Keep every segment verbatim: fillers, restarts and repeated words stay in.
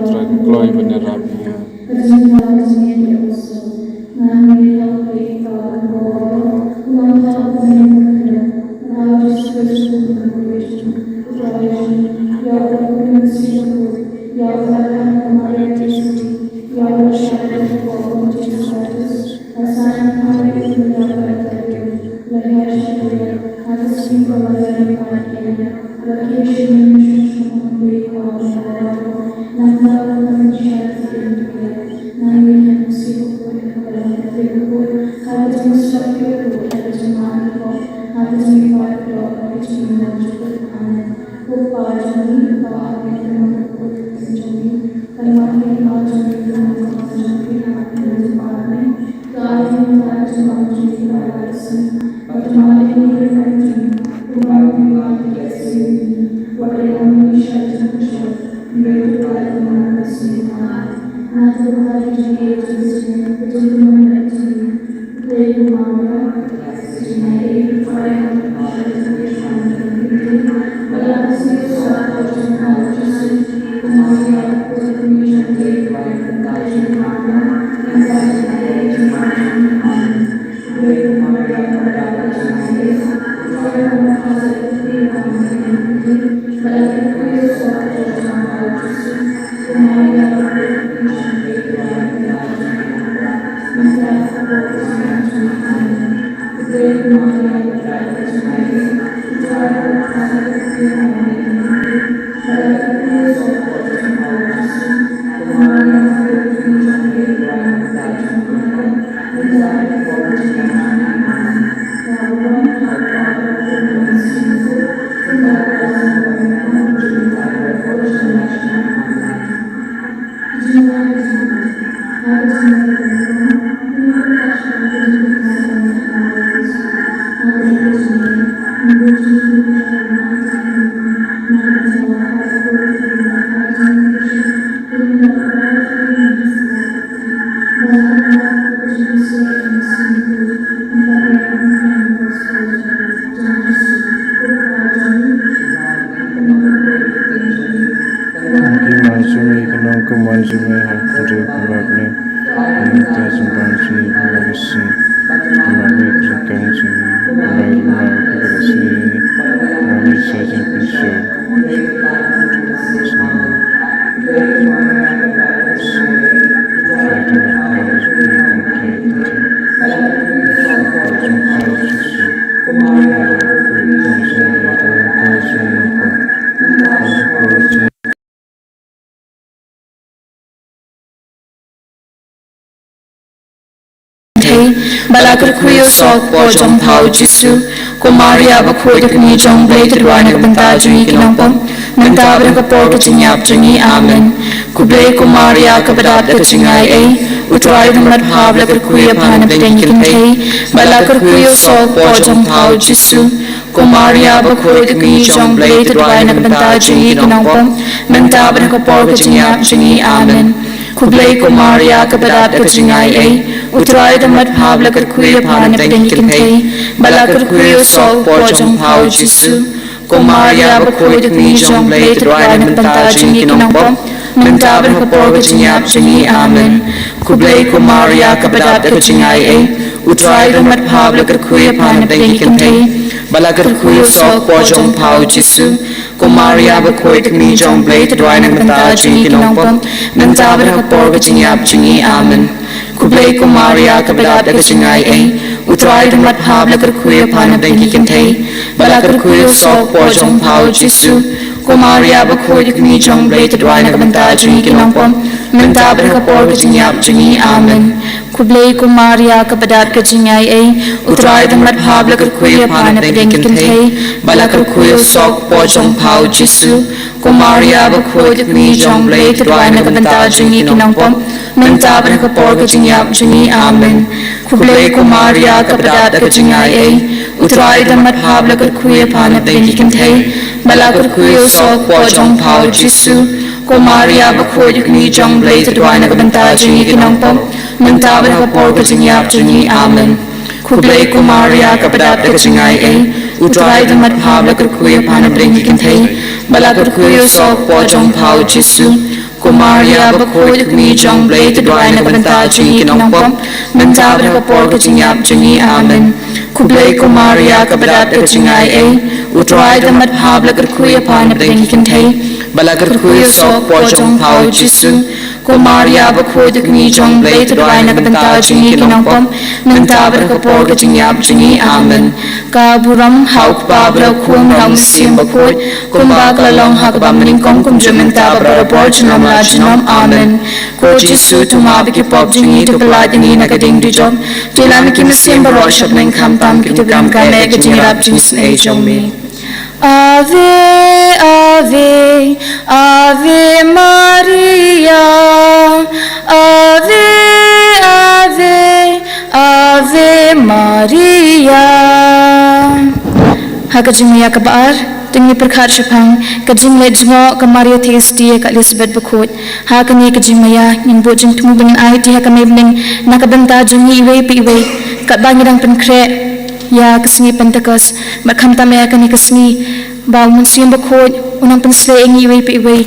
Trai kloi ban ïarap ïa nga. Ki man sumei ki nong ki man sumei ha kudru kumap ne. Nta sumpan sumei kumap sumei. Kumap ne kudru kang sumei. Kumap ne kumap kudru sumei. Kumap ne sa jin pinsur. Thei, ba la kyrkhu ïa u soh hapoh jong pha u Jisu. Ko Maria bakhuid da kmie jong Blei, to duwai na ka bynta jong ngi ki nongpop, mynta bad ha ka por ka jingïap jong ngi. Amen. Khublei ko Maria kaba dap da ka jingaiei, u Trai u don bad pha, ba la kyrkhu ïa pha na pdeng ki kynthei, ba la kyrkhu ïa u soh hapoh jong pha u Jisu. Ko Maria bakhuid da kmie jong Blei, to duwai na ka bynta jong ngi ki nongpop, mynta bad ha ka por ka jingïap jong ngi. Amen. Khublei ko Maria kaba dap da ka jingaiei, u Trai u don bad pha, ba la kyrkhu ïa pha na pdeng ki kynthei, ba la kyrkhu ïa u soh hapoh jong pha u Jisu. Ko Maria bakhuid da kmie jong Blei, to duwai na ka bynta jong ngi ki nongpop, mynta bad ha ka por ka jingïap jong ngi. Amen. Khublei ko Maria kaba dap da ka jingaiei, u Trai u don bad pha, ba la kyrkhu ïa pha na pdeng ki kynthei, ba la kyrkhu ïa u soh hapoh jong pha u Jisu. Ko Maria bakhuid da kmie jong Blei, to duwai na ka bynta jong ngi ki nongpop, mynta bad ha ka por ka jingïap jong ngi. Amen. Khublei ko Maria kaba dap da ka jingaiei, u Trai u don bad pha, ba la kyrkhu ïa pha na pdeng ki kynthei, ba la kyrkhu ïa u soh hapoh jong pha u Jisu. Ko Maria bakhuid da kmie jong Blei, to duwai na ka bynta jong ngi ki nongpop, mynta bad ha ka por ka jingïap jong ngi. Amen. Khublei ko Maria kaba dap da ka jingaiei, u Trai u don bad pha, ba la kyrkhu ïa pha na pdeng ki kynthei, ba la kyrkhu ïa u soh hapoh jong pha u Jisu. Ko Maria bakhuid da kmie jong Blei, to duwai na ka bynta jong ngi ki nongpop, mynta bad ha ka por ka jingïap jong ngi. Amen. Khublei ko Maria kaba dap da ka jingaiei, u Trai u don bad pha, ba la kyrkhu ïa pha na pdeng ki kynthei, ba la kyrkhu ïa u soh hapoh jong pha u Jisu. Ko Maria bakhuid da kmie jong Blei, to duwai na ka bynta jong ngi ki nongpop, mynta bad ha ka por ka jingïap jong ngi. Amen. Khublei ko Maria, kaba dap da ka jingaiei, U Trai u don bad pha, ba la kyrkhu ïa pha napdeng ki kynthei, ba la kyrkhu ïa u soh u kpoh jong pha, U Jisu. Ko Maria bakhuid, ka Kmie jong U Blei, to duwai na ka bynta jong ngi ki nongpop, mynta bad ha ka por ka jingïap jong ngi. Amen. Khublei ko Maria, kaba dap da ka jingaiei, U Trai u don bad pha, ba la kyrkhu ïa pha napdeng ki kynthei, ba la kyrkhu ïa u soh u kpoh jong pha, U Jisu. Ko Maria bakhuid, ka Kmie jong U Blei, to duwai na ka bynta jong ngi ki nongpop, mynta bad ha ka por ka jingïap jong ngi. Amen. Ka burom ha U Kpa, bad ha U Khun, bad ha U Mynsiem Bakhuid, kumba ka la long ha kaba nyngkong, kumjuh mynta bad barabor, junom la junom. Amen. Ko Jisu, to map ïa ki pop jong ngi, to pyllait ïa ngi na ka diengdujok, to ïalam ïa ki mynsiem baroh sha bneng, khamtam kito kiba donkam eh ka jingïarap jingisynei jong me. Ave, Ave, Ave Maria. Ave, Ave, Ave Maria. Ha ka jingmaïa kaba ar, to ngin pyrkhat shaphang ka jingleit jngoh ka Maria Theisotti ïa ka Elizabeth bakhuid. Ha kane ka jingmaïa ngin buh jingthmu ba ngin ai ïa ka mei bneng na ka bynta jong ngi iwei pa iwei, katba ngi dang pynkhreh ïa ka sngi Pentekost, bad khamtam eh ha kane ka sngi, ba U Mynsiem Bakhuid un nang pynsleh ïa ngi iwei pa iwei,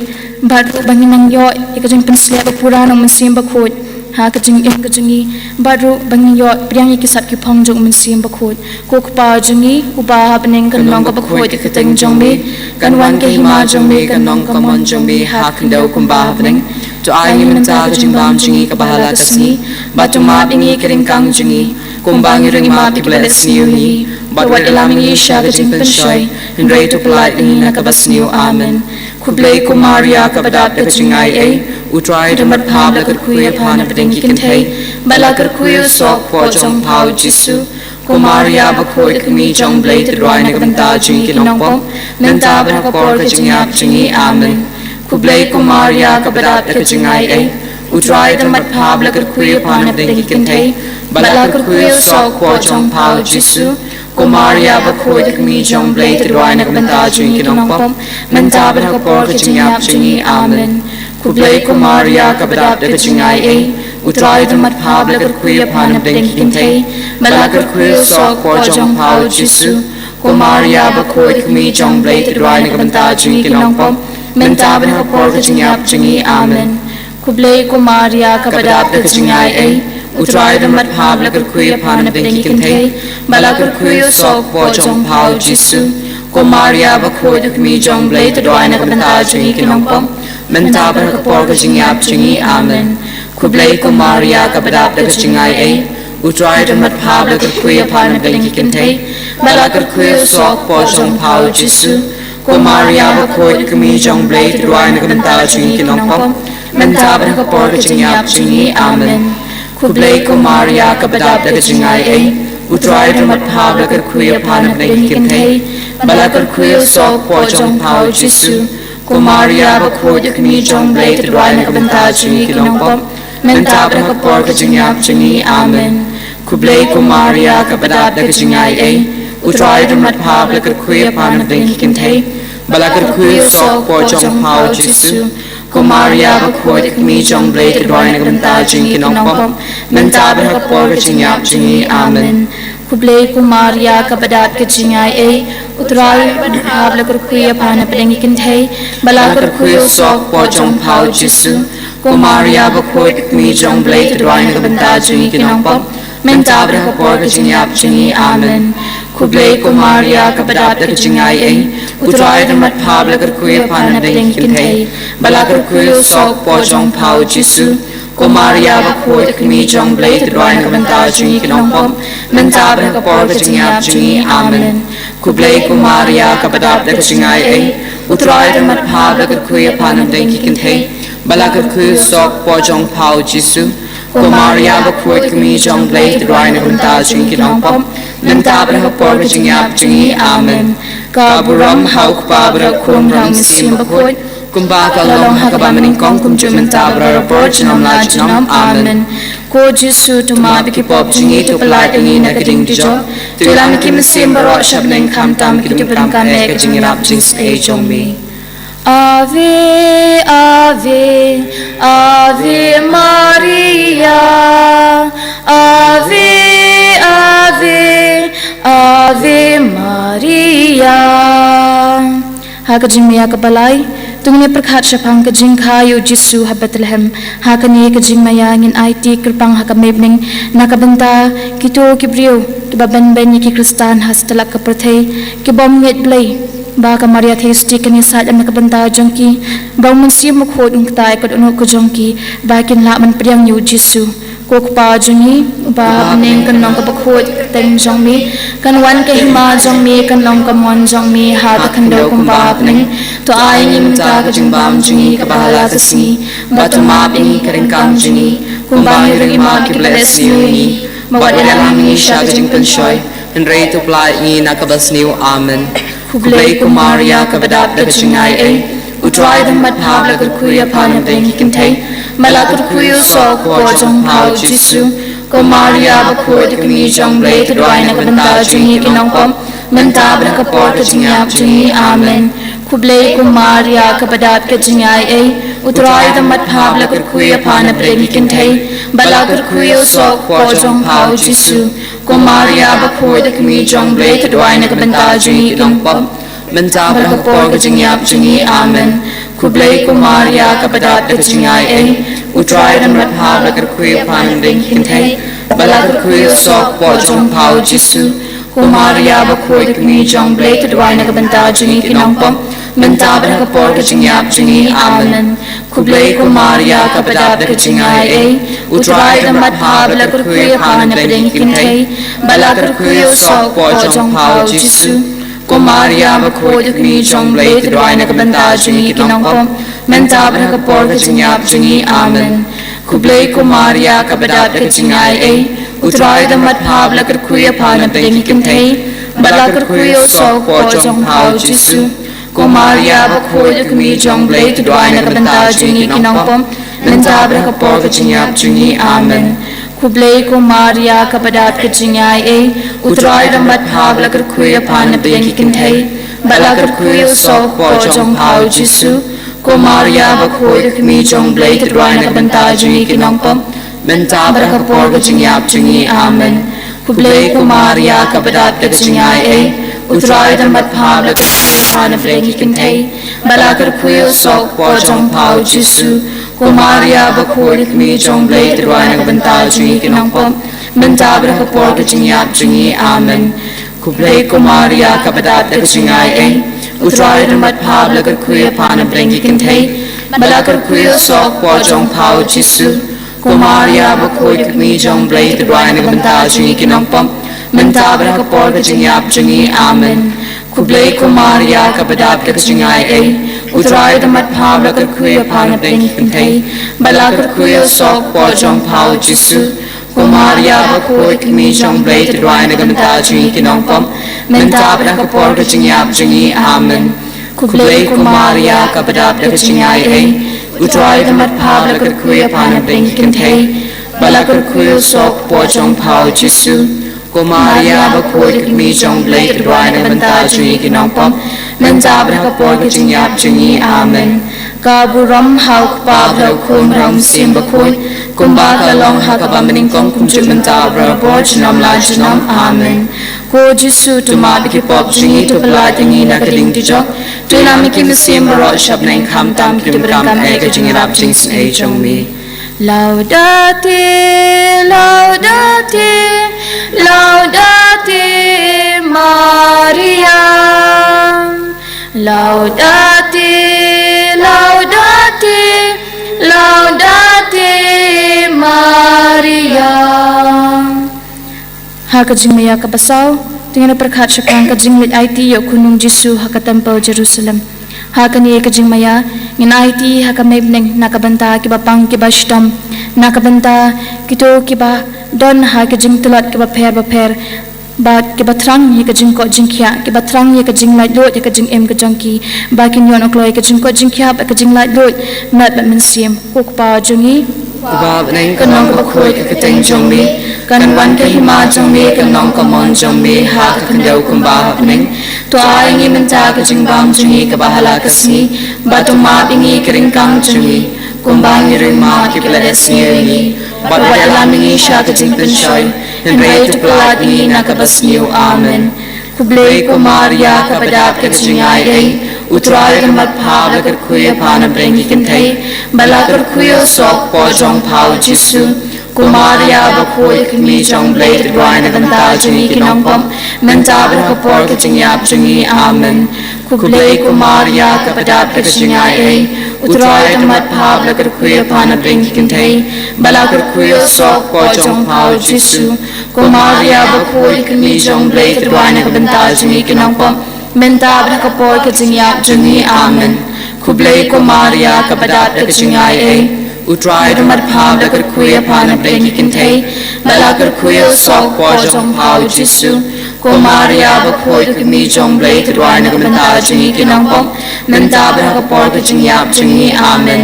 bad ruh ba ngin nang ïoh ïa ka jingpynsleh ba pura na U Mynsiem Bakhuid ha ka jingim ka jong ngi, bad ruh ba ngin ïoh pdiang ïa ki sap ki phong jong U Mynsiem Bakhuid. Ko Kpa jong ngi uba ha bneng, kan long kaba khuid ka kyrteng jong me, kan wan ka hima jong me, kan long ka mon jong me ha khyndew kumba ha bneng. To ai ïa ngi mynta ka jingbam jong ngi kaba ha la ka sngi, bad to map ïa ngi ki ryngkang jong ngi, kumba ngi ruh ngi map ïa kiba la leh sniew ïa ngi, bad wat ïalam ïa ngi sha ka jingpynshoi, hynrei to pyllait ïa ngi na kaba sniew. Amen. Khublei ko Maria, kaba dap da ka jingaiei, U Trai u don bad pha, ba la kyrkhu ïa pha napdeng ki kynthei, ba la kyrkhu ïa u soh u kpoh jong pha, U Jisu. Ko Maria bakhuid, ka Kmie jong U Blei, to duwai na ka bynta jong ngi ki nongpop, mynta bad ha ka por ka jingïap jong ngi. Amen. Khublei ko Maria, kaba dap da ka jingaiei, U Trai u don bad pha, ba la kyrkhu ïa pha napdeng ki kynthei, ba la kyrkhu ïa u soh u kpoh jong pha, U Jisu. Ko Maria bakhuid, ka Kmie jong U Blei, to duwai na ka bynta jong ngi ki nongpop, mynta bad ha ka por ka jingïap jong ngi. Amen. Khublei ko Maria, kaba dap da ka jingaiei, U Trai u don bad pha, ba la kyrkhu ïa pha napdeng ki kynthei, ba la kyrkhu ïa u soh u kpoh jong pha, U Jisu. Ko Maria bakhuid, ka Kmie jong U Blei, to duwai na ka bynta jong ngi ki nongpop, mynta bad ha ka por ka jingïap jong ngi. Amen. Khublei ko Maria, kaba dap da ka jingaiei, U Trai u don bad pha, ba la kyrkhu ïa pha napdeng ki kynthei, ba la kyrkhu ïa u soh u kpoh jong pha, U Jisu. Ko Maria bakhuid, ka Kmie jong U Blei, to duwai na ka bynta jong ngi ki nongpop, mynta bad ha ka por ka jingïap jong ngi. Amen. Khublei ko Maria, kaba dap da ka jingaiei, U Trai u don bad pha, ba la kyrkhu ïa pha napdeng ki kynthei, ba la kyrkhu ïa u soh u kpoh jong pha, U Jisu. Ko Maria bakhuid, ka Kmie jong U Blei, to duwai na ka bynta jong ngi ki nongpop, mynta bad ha ka por ka jingïap jong ngi. Amen. Khublei ko Maria, kaba dap da ka jingaiei, U Trai u don bad pha, ba la kyrkhu ïa pha napdeng ki kynthei, ba la kyrkhu ïa u soh u kpoh jong pha, U Jisu. Ko Maria bakhuid, ka Kmie jong U Blei, to duwai na ka bynta jong ngi ki nongpop, mynta bad ha ka por ka jingïap jong ngi. Amen. Khublei ko Maria, kaba dap da ka jingaiei, U Trai u don bad pha, ba la kyrkhu ïa pha napdeng ki kynthei, ba la kyrkhu ïa u soh u kpoh jong pha, U Jisu. Ko Maria bakhuid, ka Kmie jong U Blei, to duwai na ka bynta jong ngi ki nongpop, mynta bad ha ka por ka jingïap jong ngi. Amen. Khublei ko Maria, kaba dap ka jingaiei, U Trai u don bad pha, ba la kyrkhu ïa pha napdeng ki kynthei, ba la kyrkhu ïa u soh u kpoh jong pha, U Jisu. Ko Maria bakhuid, ka Kmie jong U Blei, to duwai na ka bynta jong ngi ki nongpop, mynta bad ha ka por ka jingïap jong ngi. Amen. Khublei ko Maria, kaba dap da ka jingaiei, U Trai u don bad pha, ba la kyrkhu ïa pha napdeng ki kynthei, ba la kyrkhu ïa u soh u kpoh jong pha, U Jisu. Ko Maria bakhuid, ka Kmie jong U Blei, to duwai na ka bynta jong ngi ki nongpop, mynta bad ha ka por ka jingïap jong ngi. Amen. Khublei ko Maria, kaba dap da ka jingaiei, U Trai u don bad pha, ba la kyrkhu ïa pha napdeng ki kynthei, ba la kyrkhu ïa u soh u kpoh jong pha, U Jisu. Ko Maria bakhuid, ka Kmie jong U Blei, to duwai na ka bynta jong ngi ki nongpop, mynta bad ha ka por ka jingïap jong ngi. Amen. Ka burom ha U Kpa, bad ha U Khun, bad ha U Mynsiem Bakhuid, kumba ka la long ha kaba nyngkong, kumjuh mynta bad barabor, junom la junom. Amen. Ko Jisu, to map ïa ki pop jong ngi, to pyllait ïa ngi na ka diengdujok, to ïalam ïa ki mynsiem baroh sha bneng, khamtam kito kiba donkam eh ka jingïarap jingisynei jong me. Ave, Ave, Ave Maria. Ave, Ave, Ave Maria. Ha ka jingmaïa kaba lai, to ngin ïa pyrkhat shaphang ka jingkha ïa u Jisu ha Bethlehem. Ha kane ka jingmaïa ngin aiti kyrpang ha ka mei bneng na ka bynta kito ki briew kiba bynbeit ïa ki Khristan ha satlak ka pyrthei kibym ngeit Blei. Ba ka Maria Theisotti kan ïasaid lem na ka bynta jong ki, ba u Mynsiem Bakhuid un ktai kat u Nongpynim ka jong ki, ba kin lah ban pdiang ïa u Jisu. Ko Kpa jong ngi, uba ha bneng, kan long kaba khuid ka kyrteng jong me, kan wan ka hima jong me, kan long ka mon jong me ha ka khyndew kumba ha bneng. To ai ngi mynta ka jingbam jong ngi kaba ha la ka sngi, bad to map ïa ngi ka ryngkang jong ngi, kumba ngi ruh ngi map ïa kiba la leh sniew ïa ngi, bad wat ïalam ïa ngi sha ka jingpynshoi, hynrei to pyllait ïa ngi na kaba sniew. Amen. Khublei ko Maria kaba dap da ka jingai ei, u Trai u don bad pha, ba la kyrkhu ïa pha na pdeng ki kynthei, ba la kyrkhu ïa u soh u kpoh jong pha u Jisu. Ko Maria bakhuid, ka kmie jong Blei, to duwai na ka bynta jong ngi ki nongpop, mynta bad ha ka por ka jingïap jong ngi. Amen. Khublei ko Maria kaba dap da ka jingai ei, u Trai u don bad pha, ba la kyrkhu ïa pha na pdeng ki kynthei, ba la kyrkhu ïa u soh u kpoh jong pha u Jisu. Ko Maria bakhuid, ka kmie jong Blei, to duwai na ka bynta jong ngi ki nongpop, mynta bad ha ka por ka jingïap jong ngi. Amen. Khublei ko Maria kaba dap da ka jingai ei, u Trai u don bad pha, ba la kyrkhu ïa pha na pdeng ki kynthei, ba la kyrkhu ïa u soh u kpoh jong pha u Jisu. Ko Maria bakhuid, ka kmie jong Blei, to duwai na ka bynta jong ngi ki nongpop, mynta bad ha ka por ka jingïap jong ngi. Amen. Khublei ko Maria kaba dap da ka jingai ei, u Trai u don bad pha, ba la kyrkhu ïa pha na pdeng ki kynthei, ba la kyrkhu ïa u soh u kpoh jong pha u Jisu. Ko Maria bakhuid, ka kmie jong Blei, to duwai na ka bynta jong ngi ki nongpop, mynta bad ha ka por ka jingïap jong ngi. Amen. Khublei ko Maria kaba dap da ka jingai ei, u Trai u don bad pha, ba la kyrkhu ïa pha na pdeng ki kynthei, ba la kyrkhu ïa u soh u kpoh jong pha u Jisu. Ko Maria bakhuid, ka kmie jong Blei, to duwai na ka bynta jong ngi ki nongpop, mynta bad ha ka por ka jingïap jong ngi. Amen. Khublei ko Maria kaba dap da ka jingai ei, u Trai u don bad pha, ba la kyrkhu ïa pha na pdeng ki kynthei, ba la kyrkhu ïa u soh u kpoh jong pha u Jisu. Ko Maria bakhuid, ka kmie jong Blei, to duwai na ka bynta jong ngi ki nongpop, mynta bad ha ka por ka jingïap jong ngi. Amen. Khublei ko Maria kaba dap da ka jingai ei, u Trai u don bad pha, ba la kyrkhu ïa pha na pdeng ki kynthei, ba la kyrkhu ïa u soh u kpoh jong pha u Jisu. Ko Maria bakhuid, ka kmie jong Blei, to duwai na ka bynta jong ngi ki nongpop, mynta bad ha ka por ka jingïap jong ngi. Amen. Khublei ko Maria kaba dap da ka jingai ei, u Trai u don bad pha, ba la kyrkhu ïa pha na pdeng ki kynthei, ba la kyrkhu ïa u soh u kpoh jong pha u Jisu. Ko Maria bakhuid, ka kmie jong Blei, to duwai na ka bynta jong ngi ki nongpop, mynta bad ha ka por ka jingïap jong ngi. Amen. Khublei ko Maria kaba dap da ka jingai ei, u Trai u don bad pha, ba la kyrkhu ïa pha na pdeng ki kynthei, ba la kyrkhu ïa u soh u kpoh jong pha u Jisu. Ko Maria bakhuid, ka kmie jong Blei, to duwai na ka bynta jong ngi ki nongpop, mynta bad ha ka por ka jingïap jong ngi. Amen. Khublei ko Maria kaba dap da ka jingai ei, u Trai u don bad pha, ba la kyrkhu ïa pha na pdeng ki kynthei, ba la kyrkhu ïa u soh u kpoh jong pha u Jisu. Ko Maria bakhuid, ka kmie jong Blei, to duwai na ka bynta jong ngi ki nongpop, mynta bad ha ka por ka jingïap jong ngi. Amen. Ka burom ha u Kpa, bad ha u Khun, bad ha u Mynsiem Bakhuid, kumba ka long ha kaba mynnyngkong, kumjuh mynta, barabor, junom la junom. Amen. Ko Jisu, to map ïa ki pop jong ngi, to pyllait ïa ngi na ka ding dieng jong, to ïalam ïa ki mynsiem baroh sha bneng, khamtam kito kiba donkam eh ka jingïarap jingisynei jong me. Laudate, laudate, laudate Maria. Laudate, laudate, laudate Maria. Ha ka jingmaïa kaba saw, to ngin ïa pyrkhat shaphang ka jingleit aiti ïa u khunlung Jisu ha ka templ Jerusalem. Ha kane ka jingmaïa, ngin aiti ha ka mei bneng na ka bynta kiba pang kiba shitom, na ka bynta kito kiba don ha ki jingtlot kiba pher bapher, bad kiba thrang ïa ka jingkoit jingkhiah, kiba thrang ïa ka jinglaitluid ïa ka jingim ka jong ki, ba kin ïoh kloi ïa ka jingkoit jingkhiah bad ka jinglaitluid met bad mynsiem. Ko Kpa jong ngi uba ha bneng, kan long kaba khuid ka kyrteng jong me, kan wan ka hima jong me, kan long ka mon jong me ha ka khyndew kumba ha bneng. To ai ngi mynta ka jingbam jong ngi kaba ha la ka sngi, bad to map ïa ngi ka ryngkang jong ngi, kumba ngi ruh ngi map ïa kiba la leh sniew ïa ngi, bad wat ïalam ïa ngi sha ka jingpynshoi, hynrei to pyllait ïa ngi na kaba sniew. Amen. Khublei ko Maria, kaba dap ka jingaiei, U Trai u don bad pha, ba la kyrkhu ïa pha napdeng ki kynthei, ba la kyrkhu ïa u soh u kpoh jong pha u Jisu. Ko Maria bakhuid, ka kmie jong u Blei, to duwai na ka bynta jong ngi ki nongpop, mynta bad ha ka por ka jingïap jong ngi. Amen. Khublei ko Maria, kaba dap ka jingaiei, U Trai u don bad pha, ba la kyrkhu ïa pha napdeng ki kynthei, ba la kyrkhu ïa u soh u kpoh jong pha u Jisu. Ko Maria bakhuid, ka kmie jong u Blei, to duwai na ka bynta jong ngi ki nongpop, mynta bad ha ka por ka jingïap jong ngi. Amen. Khublei ko Maria, kaba dap ka jingaiei, U Trai u don bad pha, ba la kyrkhu ïa pha napdeng ki kynthei, ba la kyrkhu ïa u soh u kpoh jong pha u Jisu. Ko Maria bakhuid, ka kmie jong u Blei, to duwai na ka bynta jong ngi ki nongpop, mynta bad ha ka por ka jingïap jong ngi. Amen.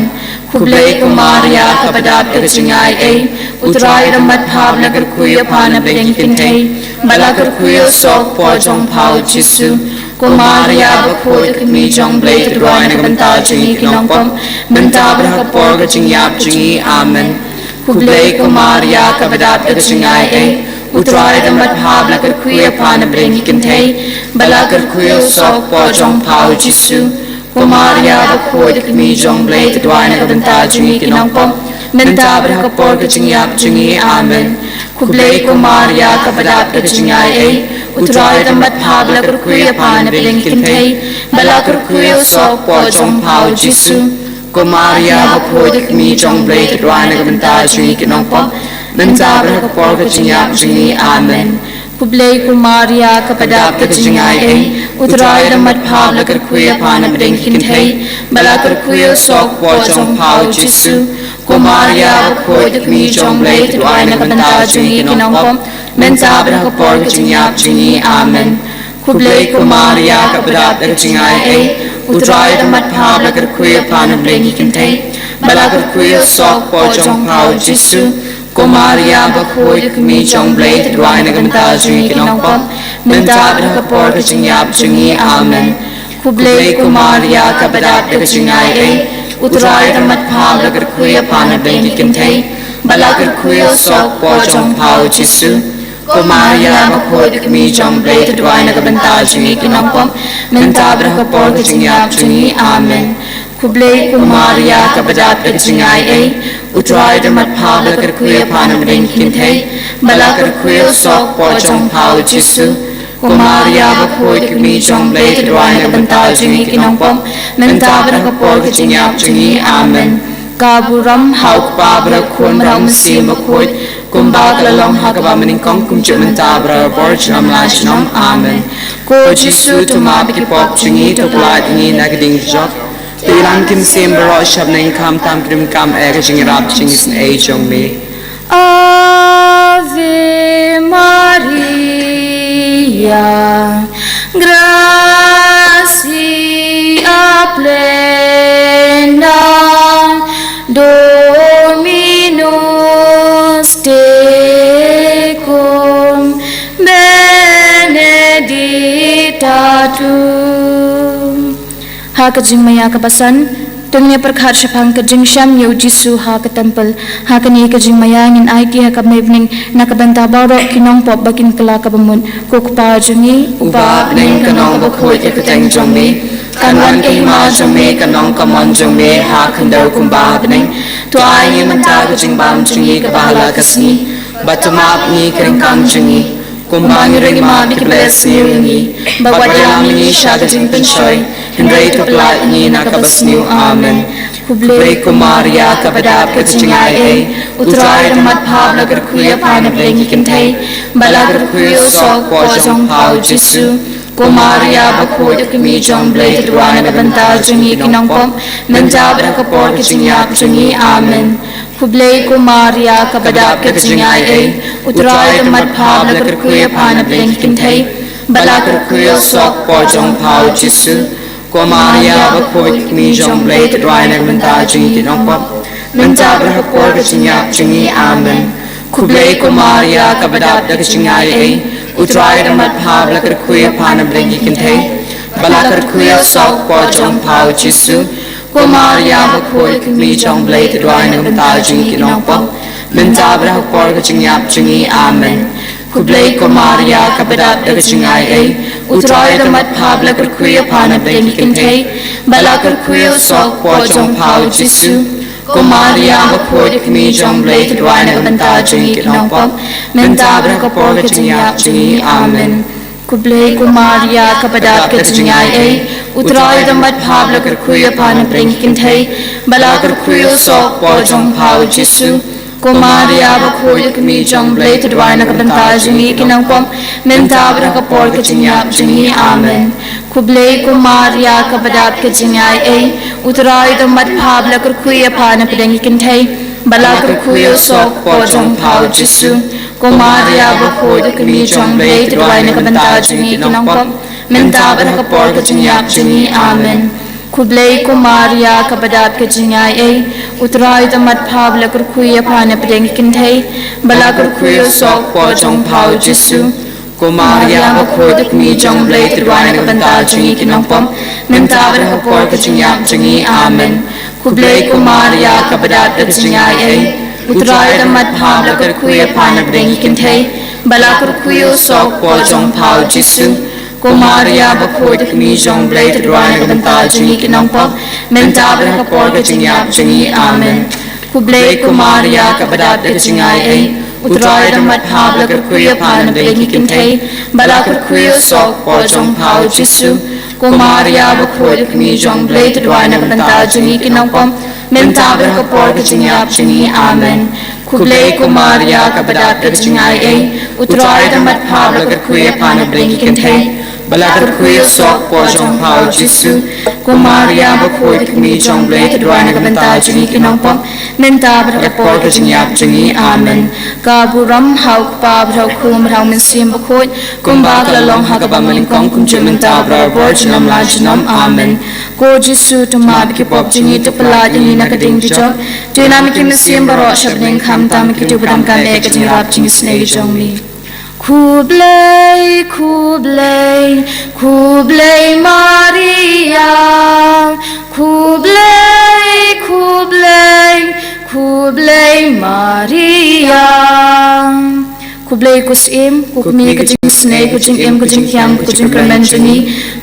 Khublei ko Maria, kaba dap ka jingaiei, U Trai u don bad pha, ba la kyrkhu ïa pha napdeng ki kynthei, ba la kyrkhu ïa u soh u kpoh jong pha u Jisu. Ko Maria bakhuid, ka kmie jong u Blei, to duwai na ka bynta jong ngi ki nongpop, mynta bad ha ka por ka jingïap jong ngi. Amen. Khublei ko Maria, kaba dap ka jingaiei, U Trai u don bad pha, ba la kyrkhu ïa pha napdeng ki kynthei, ba la kyrkhu ïa u soh u kpoh jong pha u Jisu. Ko Maria bakhuid, ka kmie jong u Blei, to duwai na ka bynta jong ngi ki nongpop, mynta bad ha ka por ka jingïap jong ngi. Amen. Khublei ko Maria, kaba dap ka jingaiei, U Trai u don bad pha, ba la kyrkhu ïa pha napdeng ki kynthei, ba la kyrkhu ïa u soh u kpoh jong pha u Jisu. Ko Maria bakhuid, ka kmie jong u Blei, to duwai na ka bynta jong ngi ki nongpop, mynta bad ha ka por ka jingïap jong ngi. Amen. Khublei ko Maria, kaba dap ka jingaiei, U Trai u don bad pha, ba la kyrkhu ïa pha napdeng ki kynthei, ba la kyrkhu ïa u soh u kpoh jong pha u Jisu. Ko Maria bakhuid, ka kmie jong u Blei, to duwai na ka bynta jong ngi ki nongpop, mynta bad ha ka por ka jingïap jong ngi. Amen. Khublei ko Maria, kaba dap ka jingaiei, U Trai u don bad pha, ba la kyrkhu ïa pha napdeng ki kynthei, ba la kyrkhu ïa u soh u kpoh jong pha u Jisu. Ko Maria bakhuid, ka kmie jong u Blei, to duwai na ka bynta jong ngi ki nongpop, mynta bad ha ka por ka jingïap jong ngi. Amen. Khublei ko Maria, kaba dap ka jingaiei, U Trai u don bad pha, ba la kyrkhu ïa pha napdeng ki kynthei, ba la kyrkhu ïa u soh u kpoh jong pha u Jisu. Ko Maria bakhuid, ka kmie jong u Blei, to duwai na ka bynta jong ngi ki nongpop, mynta bad ha ka por ka jingïap jong ngi. Amen. Khublei ko Maria, kaba dap ka jingaiei, U Trai u don bad pha, ba la kyrkhu ïa pha napdeng ki kynthei, ba la kyrkhu ïa u soh u kpoh jong pha u Jisu. Ko Maria bakhuid, ka kmie jong u Blei, to duwai na ka bynta jong ngi ki nongpop, mynta bad ha ka por ka jingïap jong ngi. Amen. Ka burom ha U Kpa bad ha U Khun bad ha U Mynsiem Bakhuid, kumba ka la long ha kaba mynnyngkong, kumjuh mynta bad ha ka por junom la junom. Amen. Ko Jisu, to map ïa ki pop jong ngi, to pyllait ïa ngi na ka dieng jong u Blei. To ïalam ïa ki mynsiem baroh sha bneng, khamtam ki donkam ïa ka jingïarap jong ngi, sngi jong me. Ave Maria, gratia plena, Dominus tecum, benedicta tu. Ha ka jingmaïa kaba san, to ngin ïa pyrkhat shaphang ka jingshem ïa u Jisu ha ka templ. Ha kane ka jingmaïa ngin aiti ha ka mei bneng na ka bynta baroh ki nongpop ba kin kylla kaba mut. Ko Kpa jong ngi uba ha bneng, kan ong bakhuid ïa ka kyrteng jong me, kan wan ka hima jong me, kan long ka mon jong me ha khyndew kumba ha bneng. To ai ngi mynta ka jingbam jong ngi kaba ha la ka sngi, bad to map ïa ngi ki ryngkang jong ngi, kumba ngi ruh ngi map ïa kiba leh sniew ïa ngi. Bad wat ïalam ïa ngi sha ka jingpynshoi, hynrei to pyllait ïa ngi na kaba sniew. Amen. Khublei ko Maria, kaba dap ka jingaiei, U Trai u don bad pha, ba la kyrkhu ïa pha napdeng ki kynthei, ba la kyrkhu ïa u soh u kpoh jong pha u Jisu. Ko Maria bakhuid, ka kmie jong u Blei, to duwai na ka bynta jong ngi ki nongpop, mynta bad ha ka por ka jingïap jong ngi. Amen. Khublei ko Maria, kaba dap ka jingaiei, U Trai u don bad pha, ba la kyrkhu ïa pha napdeng ki kynthei, ba la kyrkhu ïa u soh u kpoh jong pha u Jisu. Ko Maria bakhuid, ka kmie jong u Blei, to duwai na ka bynta jong ngi ki nongpop, mynta bad ha ka por ka jingïap jong ngi. Amen. Khublei ko Maria, kaba dap da ka jingaiei, U Trai u don bad pha, ba la kyrkhu ïa pha napdeng ki kynthei, ba la kyrkhu ïa u soh u kpoh jong pha u Jisu. Ko Maria bakhuid, ka kmie jong u Blei, to duwai na ka bynta jong ngi ki nongpop, mynta bad ha ka por ka jingïap jong ngi. Amen. Khublei ko Maria, kaba dap da ka jingaiei, U Trai u don bad pha, ba la kyrkhu ïa pha na pdeng ki kynthei, ba la kyrkhu ïa u soh ka por jong pha u Jisu. Ko Maria bakhuid, ka kmie jong U Blei, to duwai na ka bynta jong ngi ki nongpop, mynta bad ha ka por ka jingïap jong ngi. Amen. Khublei ko Maria, kaba dap da ka jingaiei, U Trai u don bad pha, ba la kyrkhu ïa pha na pdeng ki kynthei, ba la kyrkhu ïa u soh ka por jong pha u Jisu. Ko Maria bakhuid, ka kmie jong U Blei, to duwai na ka bynta jong ngi ki nongpop, mynta bad ha ka por ka jingïap jong ngi. Amen. Khublei ko Maria, kaba dap da ka jingaiei, U Trai u don bad pha, ba la kyrkhu ïa pha na pdeng ki kynthei, ba la kyrkhu ïa u soh ka por jong pha u Jisu. Ko Maria bakhuid, ka kmie jong U Blei, to duwai na ka bynta jong ngi ki nongpop, mynta bad ha ka por ka jingïap jong ngi. Amen. Khublei ko Maria, kaba dap da ka jingaiei, U Trai u don bad pha, ba la kyrkhu ïa pha na pdeng ki kynthei, ba la kyrkhu ïa u soh ka por jong pha u Jisu. Ko Maria bakhuid, ka kmie jong U Blei, to duwai na ka bynta jong ngi ki nongpop, mynta bad ha ka por ka jingïap jong ngi. Amen. Khublei ko Maria, kaba dap da ka jingaiei, U Trai u don bad pha, ba la kyrkhu ïa pha na pdeng ki kynthei, ba la kyrkhu ïa u soh ka por jong pha u Jisu. Ko Maria bakhuid, ka kmie jong U Blei, to duwai na ka bynta jong ngi ki nongpop, mynta bad ha ka por ka jingïap jong ngi. Amen. Khublei ko Maria, kaba dap da ka jingaiei, U Trai u don bad pha, ba la kyrkhu ïa pha na pdeng ki kynthei, ba la kyrkhu ïa u soh ka por jong pha u Jisu. Ko Maria bakhuid, ka kmie jong U Blei, to duwai na ka bynta jong ngi ki nongpop, mynta bad ha ka por ka jingïap jong ngi. Amen. Khublei ko Maria, kaba dap da ka jingaiei, U Trai u don bad pha, ba la kyrkhu ïa pha na pdeng ki kynthei, ba la kyrkhu ïa u soh ka por jong pha u Jisu. Ko Maria bakhuid, ka kmie jong U Blei, to duwai na ka bynta jong ngi ki nongpop, mynta bad ha ka por ka jingïap jong ngi. Amen. Ka burom ha u Kpa bad ha u Khun bad ha u Mynsiem Bakhuid, kumba ka la long ha kaba mynnyngkong, kumjuh mynta bad barabor, junom la junom. Amen. Ko Jisu, to map ïa ki pop jong ngi, to pyllait ïa ngi na ka ding jong ka jong, to ïalam ïa ki mynsiem baroh sha bneng, khamtam ïa kito kiba donkam eh ka jingïarap jingisynei jong me. Khublei, khublei, khublei Maria. Khublei, khublei, khublei Maria. Khublei ko Syiem, ko Kmie ka jingisynei, ko jingim, ko jinghiam, ko jingkyrmen jong ngi.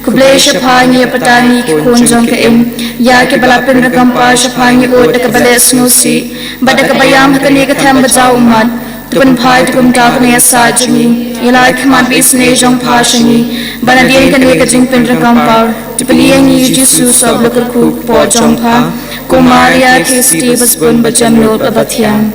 Khublei shaphang ïa pyrta ngi ki khun jong ka Im, ïa kiba la pyndonkam paw shaphang ngi, ud da kaba leh sngewsih bad da kaba ïam ha kane ka them ba jaw ummat. To pynphai, to kumta kane ka sah jong ngi, ïa la ka khmat ba isynei jong pha sha ngi, ba nadien kane ka jingpyndonkam paw, to plie ïa ngi ïa u Jisu soh ba la kyrkhu ka por jong pha. Ko Maria theisotti basbun, bajem lut bad bathiang.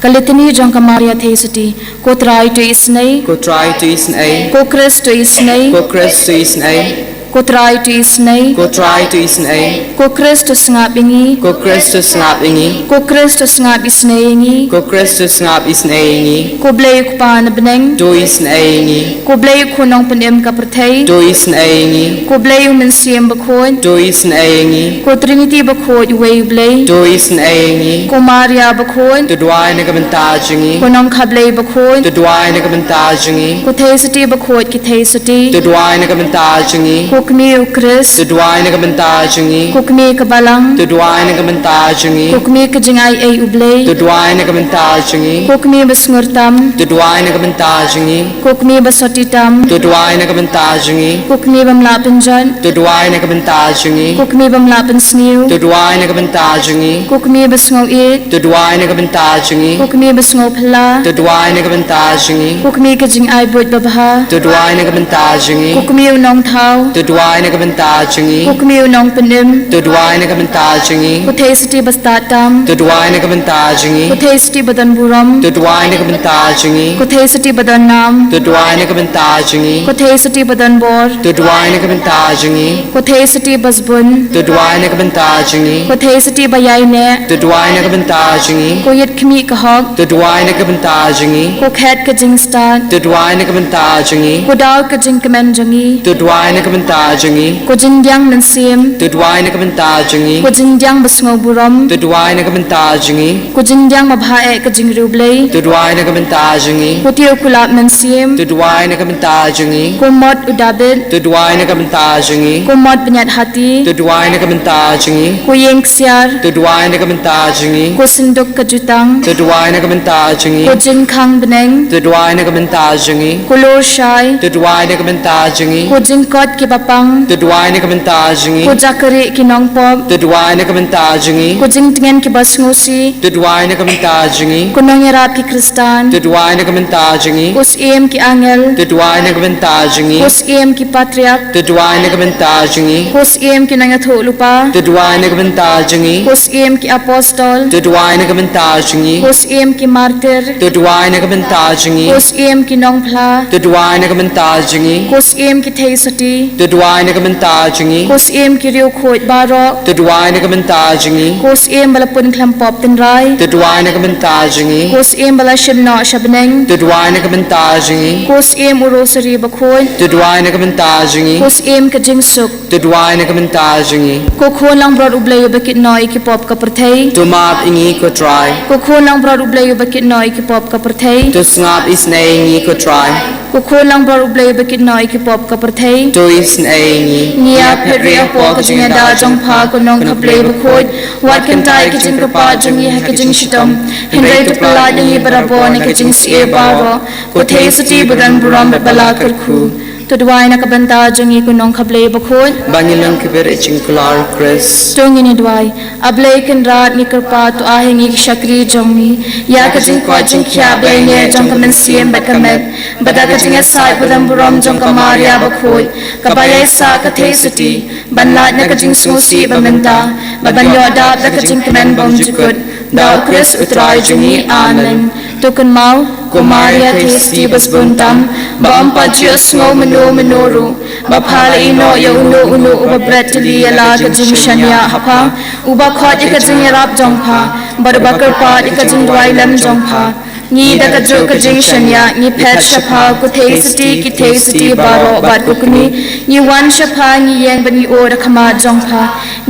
Ka Litany jong ka Maria theisotti. Ko Trai, to isynei. Ko Trai, to isynei. Ko Khrist, to isynei. Ko Khrist, to isynei. Ko Trai, to isynei. Ko Trai, to isynei. Ko Khrist, to sngap ïa ngi. Ko Khrist, to sngap ïa ngi. Ko Khrist, to sngap isynei ïa ngi. Ko Khrist, to sngap isynei ïa ngi. Ko Blei u Kpa na bneng, to isynei ïa ngi. Ko Blei u Khun Nongpynim ka pyrthei, to isynei ïa ngi. Ko Blei u Mynsiem Bakhuid, to isynei ïa ngi. Ko Trinity Bakhuid, uwei u Blei, to isynei ïa ngi. Ko Maria Bakhuid, to duwai na ka bynta jong ngi. Ko Nongkha Blei Bakhuid, to duwai na ka bynta jong ngi. Ko Theisotti Bakhuid ki theisotti, to duwai na ka bynta jong ngi. Ko Kmie u Khrist, to duwai na ka bynta jong ngi. Ko Kmie ka Balang, to duwai na ka bynta jong ngi. Ko Kmie ka Jingaiei U Blei, to duwai na ka bynta jong ngi. Ko Kmie basngur tam, to duwai na ka bynta jong ngi. Ko Kmie basotti tam, to duwai na ka bynta jong ngi. Ko Kmie bym lah pynjot, to duwai na ka bynta jong ngi. Ko Kmie bym lah pynsniew, to duwai na ka bynta jong ngi. Ko Kmie basngewieit, to duwai na ka bynta jong ngi. Ko Kmie basngewphylla, to duwai na ka bynta jong ngi. Ko Kmie ka jingai buit babha, to duwai na ka bynta jong ngi. Ko Kmie u Nongthaw, to duwai na ka bynta jong ngi. Ko Kmie u Nongpynim, to duwai na ka bynta jong ngi. Ko Theisotti bastad tam, to duwai na ka bynta jong ngi. Ko Theisotti badonburom, to duwai na ka bynta jong ngi. Ko Theisotti badonnam, to duwai na ka bynta jong ngi. Ko Theisotti badonbor, to duwai na ka bynta jong ngi. Ko Theisotti basbun, to duwai na ka bynta jong ngi. Ko Theisotti baïaineh, to duwai na ka bynta jong ngi. Ko Ïitkhmih ka hok, to duwai na ka bynta jong ngi. Ko Khet ka jingstad, to duwai na ka bynta jong ngi. Ko Daw ka jingkmen jong ngi, to duwai na ka bynta bynta jong ngi. Ko jingdiang mynsiem, to duwai na ka bynta jong ngi. Ko jingdiang basngewburom, to duwai na ka bynta jong ngi. Ko jingdiang babha eh ka jingriewblei, to duwai na ka bynta jong ngi. Ko tiew kulap mynsiem, to duwai na ka bynta jong ngi. Ko mot u Dabid, to duwai na ka bynta jong ngi. Ko mot bniat hati, to duwai na ka bynta jong ngi. Ko ïing ksiar, to duwai na ka bynta jong ngi. Ko synduk ka jutang, to duwai na ka bynta jong ngi. Ko jingkhang bneng, to duwai na ka bynta jong ngi. Ko lur shai, to duwai na ka bynta jong ngi. Ko jingkoit kiba pang, to duwai na ka bynta jong ngi. Ko jakri ki nongpop, to duwai na ka bynta jong ngi. Ko jingtngen kiba sngewsih, to duwai na ka bynta jong ngi. Ko nongïarap ki Khristan, to duwai na ka bynta jong ngi. Ko syiem ki angel, to duwai na ka bynta jong ngi. Ko syiem ki patriark, to duwai na ka bynta jong ngi. Ko syiem ki nongïathuhlypa, to duwai na ka bynta jong ngi. Ko syiem ki apostol, to duwai na ka bynta jong ngi. Ko syiem ki martir, to duwai na ka bynta jong ngi. Ko syiem ki nongphla, to duwai na ka bynta jong ngi. Ko syiem ki theisotti, to duwai na ka bynta jong ngi. Ko syiem ki riewkhuid baroh, to duwai na ka bynta jong ngi. Ko syiem ba la pun khlem pop tynrai, to duwai na ka bynta jong ngi. Ko syiem ba la shim noh sha bneng, to duwai na ka bynta jong ngi. Ko syiem u rosary bakhuid, to duwai na ka bynta jong ngi. Ko syiem ka jingsuk, to duwai na ka bynta jong ngi. Ko khun langbrot U Blei uba kit noh ïa ki pop ka pyrthei, to map ïa ngi ko Trai. Ko khun langbrot U Blei uba kit noh ïa ki pop ka pyrthei, to sngap isynei ïa ngi ko Trai. Ko khun langbrot U Blei uba kit noh ïa ki pop ka pyrthei, to isynei ïa ngi. Ngi ïaphet rieh hapoh ka jingïada jong pha ko nongkhablei bakhuid, wat kyntait ïa ka jingkyrpad jong ngi ha ka jingshitom, hynrei to pyllait ïa ngi barabor na ka jingsyier baroh. Ko theisotti ba don burom bad ba la kyrkhu, to duwai na ka bynta jong ngi ko nongkhablei bakhuid, ba ngin long ki briew jingkular Khrist. To ngin ïa duwai. A Blei Kynrad, ngi kyrpad, to ai ha ngi ki shakri jong ngi ïa ka jingkoit jingkhiah ba ïaineh jong ka mynsiem bad ka met, bad da ka jingïasaid ba don burom jong ka Maria bakhuid, kaba ïaisah ka theisotti ban lait na ka jingsngewsih ba mynta, bad ban ïoh dap da ka jingkmen bymjukut, da U Khrist U Trai jong ngi. Amen. To kynmaw. Ko Maria theisotti basbun tam, ba ym pat ju ïohsngew mynno mynno ruh ba pha la ïehnoh ïa uno uno uba bret tylli ïa la ka jingshaniah ha pha, uba khot ïa ka jingïarap jong pha, bad uba kyrpad ïa ka jingduwai lem jong pha. Ngi da kajuh ka jingshaniah ngi phet sha pha, ko theisotti ki theisotti baroh bad ko kmie. Ngi wan sha pha, ngi ïeng bad ngi ïoh da ka khmat jong pha.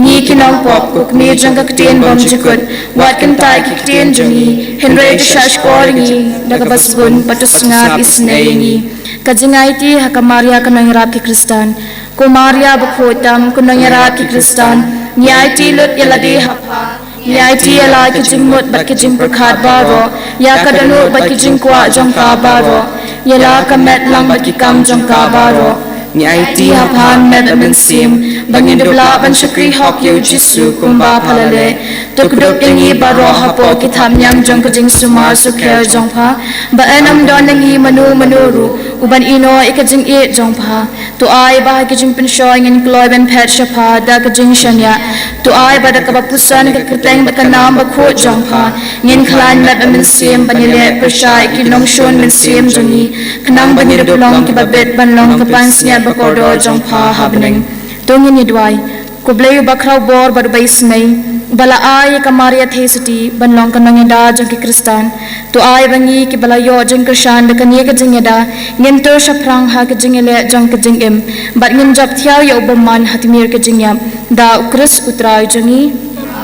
Ngi ki nongpop, ko kmie jong ka ktien bymjukut, wat kyntait ïa ki ktien jong ngi, hynrei to shahshkor ïa ngi da kaba sbun, bad to sngap isynei ïa ngi. Ka jingaiti ha ka Maria ka nongïarap ki Khristan. Ko Maria bakhuid tam, ko nongïarap ki Khristan, ngi aiti lut ïa lade ha pha. Ngi aiti ïa la ki jingmut bad ki jingpyrkhat baroh, ïa ka dohnud bad ki jingkwah jong ka baroh, ïa la ka met lang bad ki kam jong ka baroh. Ngi aiti ha pha met bad mynsiem, ba ngin dup lah ban shakri hok ïa U Jisu kumba pha la leh. To kdup ïa ngi baroh hapoh ki thapniang jong ka jingsumar sukher jong pha, ba yn ym don na ngi mano mano ruh uban ïehnoh ïa ka jingïeit jong pha. To ai ba ha ki jingpynshoi ngin kloi ban phet sha pha da ka jingshaniah. To ai ba da kaba puson ka kyrteng bad ka nam bakhuid jong pha, ngin khlaiñ met bad mynsiem ban ïaleh pyrshah ïa ki nongshun mynsiem jong ngi, khnang ba ngin dup long kiba bit ban long ka pansngiat bakordor jong pha ha bneng. To ngin ïa duwai. Ko Blei uba khraw bor bad uba isynei, uba la ai ïa ka Maria theisotti ban long ka nongïada jong ki Khristan, to ai ba ngi kiba la ïoh jingkyrshan da kane ka jingïada, ngin tur shaphrang ha ka jingïaleh jong ka jingim, bad ngin jop thiaw ïa u bymman ha tmier ka jingïap, da U Khrist U Trai jong ngi.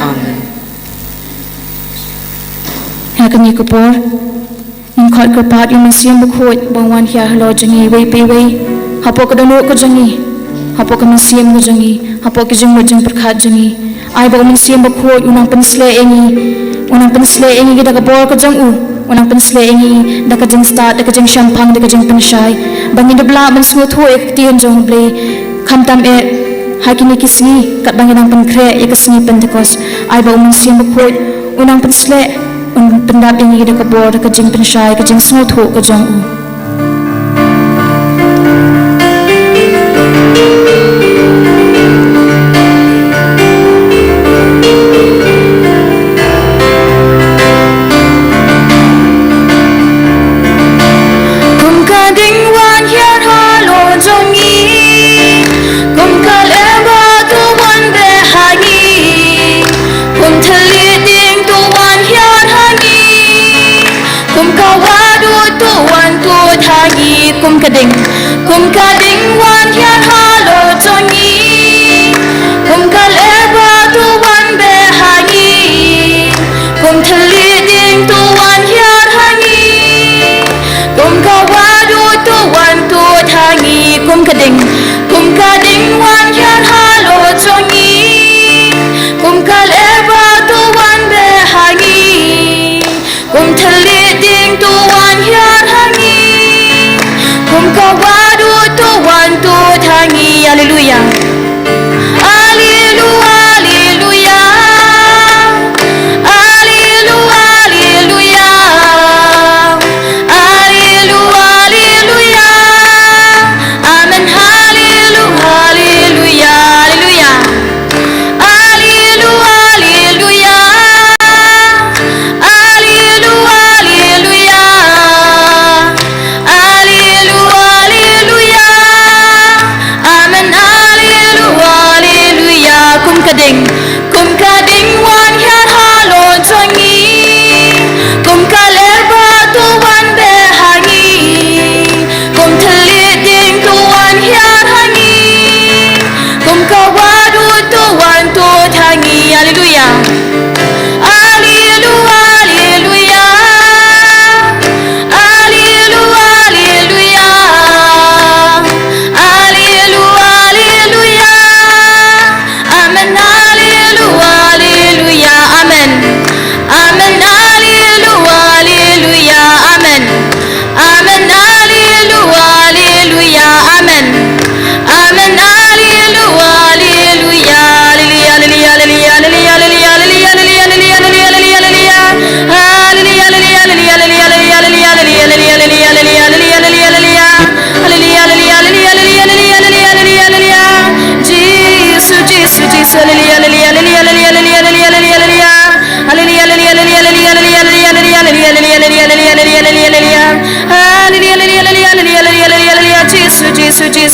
Amen. Ha kane ka por, ngin khot kyrpad ïa U Mynsiem Bakhuid ba un wan hiar halor jong ngi iwei pa iwei, hapoh ka dohnud ka jong ngi, hapoh ka mynsiem ka jong ngi, hapoh ki jingmut jingpyrkhat jong ngi. Ai ba U Mynsiem Bakhuid un nang pynshlei ïa ngi, un nang pynshlei ïa ngi da ka bor ka jong u, un nang pynshlei ïa ngi da ka jingstad, da ka jingshemphang, da ka jingpynshai, ba ngin dup lah ban sngewthuh ïa ka ktien jong U Blei, khamtam eh ha kine ki sngi katba ngi dang pynkhreh ïa ka sngi Pentekost. Ai ba U Mynsiem Bakhuid un nang pynshlei, un pyndap ïa ngi da ka bor, da ka jingpynshai, ka jingsngewthuh ka jong u. Kum ka ding wan hiar halor jong ngi, kum ka lembah to wan beh ha ngi, kum thylliej ding to wan hiar ha ngi, kum ka wah dud to wan tuid ha ngi, kum ka ding, kum ka ding wan hiar halor jong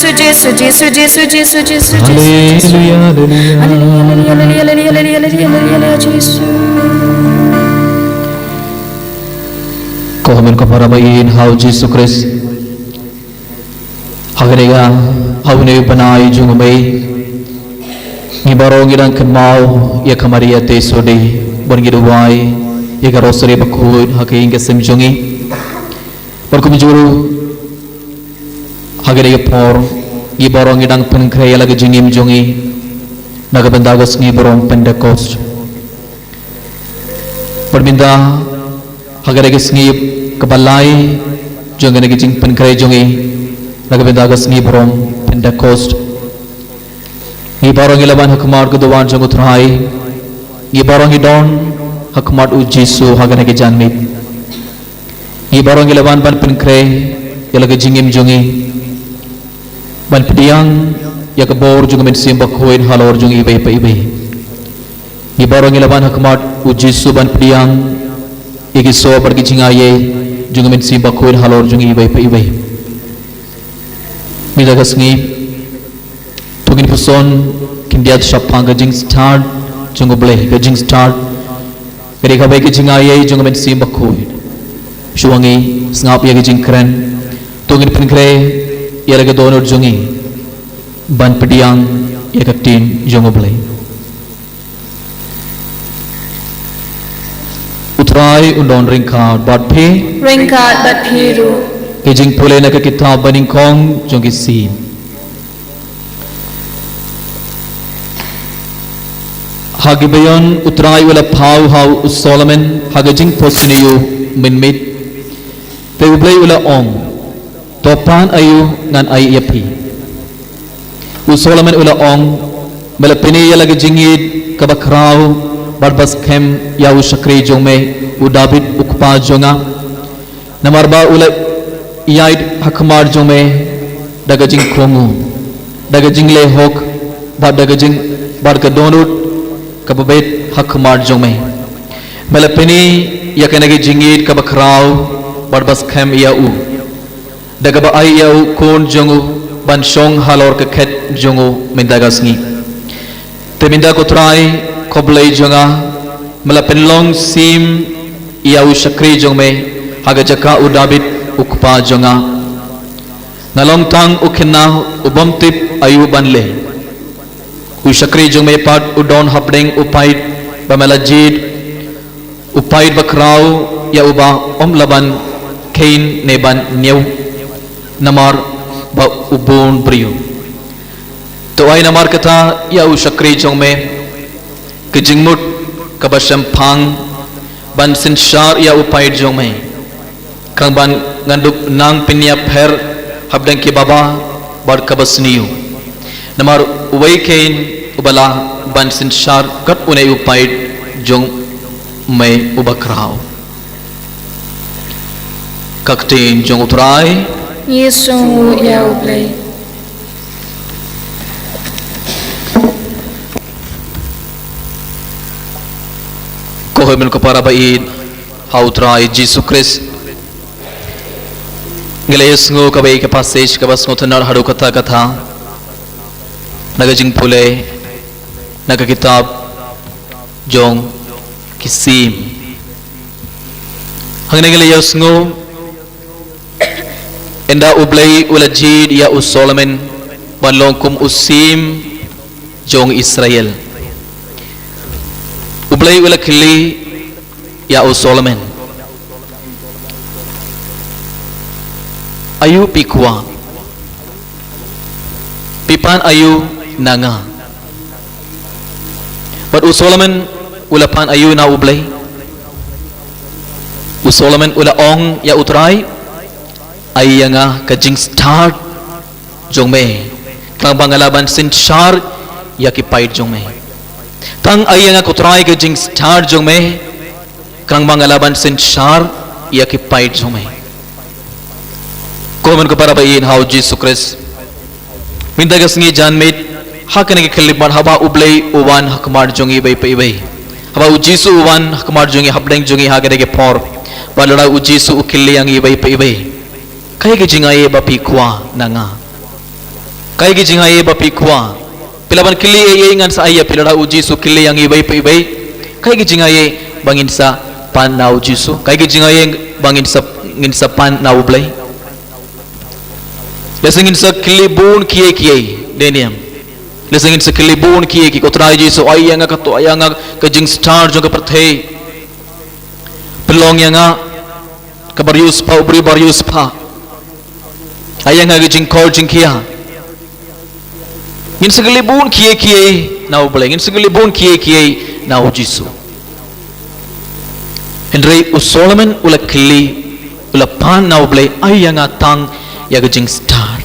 Jisu, Jisu, Jisu, Jisu, Jisu, Jisu, Jisu, Jisu. Haleluya, haleluya. Haleluya, haleluya, haleluya, Jisu. Ko hynmen ko para ba ïeit ha u Jisu Khrist. Ha kane ka, ha une u bnai jong u May, ngi baroh ngi dang kynmaw ïa ka Maria Theisotti, bad ngi duwai ïa ka Rosary bakhuid ha ka ïing ka sem jong ngi. Bad kumjuh ruh, ha kane ka por, ngi baroh ngi dang pynkhreh ïa la ka jingim jong ngi na ka bynta ka sngi burom Pentecost. Bad mynta, ha kane ka sngi kaba lai jong kane ka jingpynkhreh jong ngi na ka bynta ka sngi burom Pentecost, ngi baroh ngi la wan ha khmat ka duwan jong u Trai. Ngi baroh ngi don ha khmat u Jisu ha kane ka janmiet. Ngi baroh ngi la wan ban pynkhreh ïa la ka jingim jong ngi, ban pdiang ïa ka bor jong ka Mynsiem Bakhuid halor jong iwei pa iwei. Ngi baroh ngi la wan ha khmat u Jisu ban pdiang ïa ki soh bad ki jingai jong ka Mynsiem Bakhuid halor jong iwei pa iwei. Mynta ka sngi, to ngin puson khyndiat shaphang ka jingstad jong U Blei, ka jingstad. Ka dei kawei ka jingai jong ka Mynsiem Bakhuid. Shuwa ngi sngap ïa ka jingkren, to ngin pynkhreh ïa la ka dohnud jong ngi ban pdiang ïa ka ktien jong U Blei. U Trai un don ryngkat bad phi. Ryngkat bad phi ruh. Ka jingpule na ka kitab banyngkong jong ki Sim. Ha Gibeon u Trai u la phaw ha u Solomon ha ka jingphohsniew mynmiet. Te U Blei u la ong, to pan aïu ngan ai ïa phi. U Solomon u la ong, me la pyni ïa la ka jingïeit kaba khraw bad ba skhem ïa u shakri jong me u Dabid u kpa jong nga. Namar ba u la ïaid ha khmat jong me da ka jingkhong, da ka jingleh hok, bad da ka jing, bad ka dohnud kaba beit ha khmat jong me. Me la pyni ïa kane ka jingïeit kaba khraw bad ba skhem ïa u, da kaba ai ïa u khun jong u ban shong halor ka khet jong u mynta ka sngi. Te mynta ko Trai, ko Blei jong nga, me la pynlong sim ïa u shakri jong me ha ka jaka u Dabid u kpa jong nga. Nga long tang u khynnah u bym tip aïu ban leh. U shakri jong me pat u don hapdeng u paid ba me la jied, u paid ba khraw ïa uba ym lah ban kheiñ ne ban ñiew namar ba u bun briew. To ai namar kata ïa u shakri jong me ka jingmut kaba shemphang ban synshar ïa u paid jong me, khnang ban ngan dup nang pynïapher hapdeng ki baba bad kaba sniew. Namar uwei keiñ uba lah ban synshar kat une u paid jong me uba khraw. Ka ktien jong U Trai. Ngi sngewnguh ïa U Blei. Ko hynmen ko para ba ïeit ha U Trai Jisu Khrist. Ngi la ïohsngew kawei ka passage kaba sngewtynnad haduh katta katta na ka jingpule na ka kitab jong ki Sim. Hangne ngi la ïohsngew, ynda U Blei u la jied ïa u Solomon ban long kum u sim jong Israel, U Blei u la kylli ïa u Solomon, aïu phi kwah? Phi pan aïu na nga? Bad u Solomon u la pan aïu na U Blei? U Solomon u la ong ïa U Trai, ai ïa nga ka jingstad jong me, khnang ba nga lah ban synshar ïa ki paid jong me. Tang ai ïa nga ko Trai ka jingstad jong me, khnang ba nga lah ban synshar ïa ki paid jong me. Ko hynmen ko para ba ïeit ha U Jisu Khrist, mynta ka sngi janmiet, ha kane ka khyllipmat haba U Blei u wan ha khmat jong ngi iwei pa iwei, haba U Jisu u wan ha khmat jong ngi, hapdeng jong ngi ha kane ka por, bad lada U Jisu u kylli ïa ngi iwei pa iwei, kaei ka jingai ba phi kwah na nga? Kaei ka jingai ba phi kwah? Phi lah ban kylli ei ei, ngan sa ai ïa phi, lada u Jisu kylli ïa ngi iwei pa iwei. Kaei ka jingai ba ngin sa pan na u Jisu? Kaei ka jingai ba ngin sa, ngin sa pan na u Blei? Lehse ngin sa kylli bun kiei kiei, dei ne em? Lehse ngin sa kylli bun kiei kiei, ko Trai Jisu, ai ïa nga kato, ai ïa nga ka jingstad jong ka pyrthei. Pynlong ïa nga ka bariewspah, u briew bariewspah. Ai ïa nga ka jingkhor jingkhia. Ngin sa kylli bun kiei kiei na u Blei, ngin sa kylli bun kiei kiei na u Jisu. Hynrei u Solomon u la kylli, u la pan na u Blei, ai ïa nga tang ïa ka jingstad.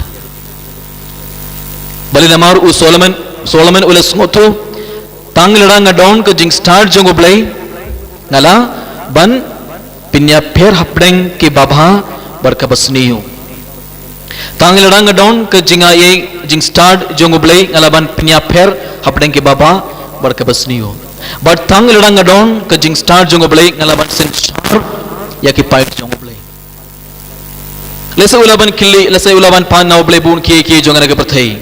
Balei? Namar u Solomon, Solomon u la sngewthuh, tang lada nga don ka jingstad jong u Blei, nga lah ban pynïapher hapdeng ki babha bad ka basniew. Tang lada nga don ka jingai, jingstad jong u Blei, nga lah ban pynïapher hapdeng ki babha bad ka basniew. Bad tang lada nga don ka jingstad jong u Blei, nga lah ban synshar ïa ki paid jong u Blei. Lehse u lah ban kylli, lehse u lah ban pan na u Blei bun kiei kiei jong kane ka pyrthei.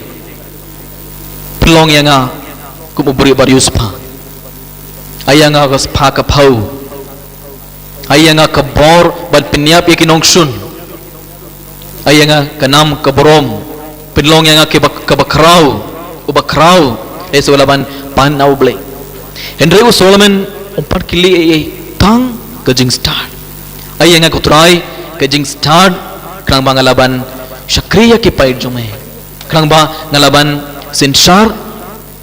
Pynlong ïa nga kum u briew bariewspah. Ai ïa nga ka spah ka phew. Ai ïa nga ka bor ban pynïap ïa ki nongshun. Ai ïa nga ka nam ka burom. Pynlong ïa nga ki bak-, ka bakhraw, u bakhraw. Lehse u lah ban pan na u Blei. Hynrei u Solomon um pat kylli ei ei, tang ka jingstad. Ai ïa nga ko Trai ka jingstad, khnang ba nga lah ban shakri ïa ki paid jong me, khnang ba nga lah ban synshar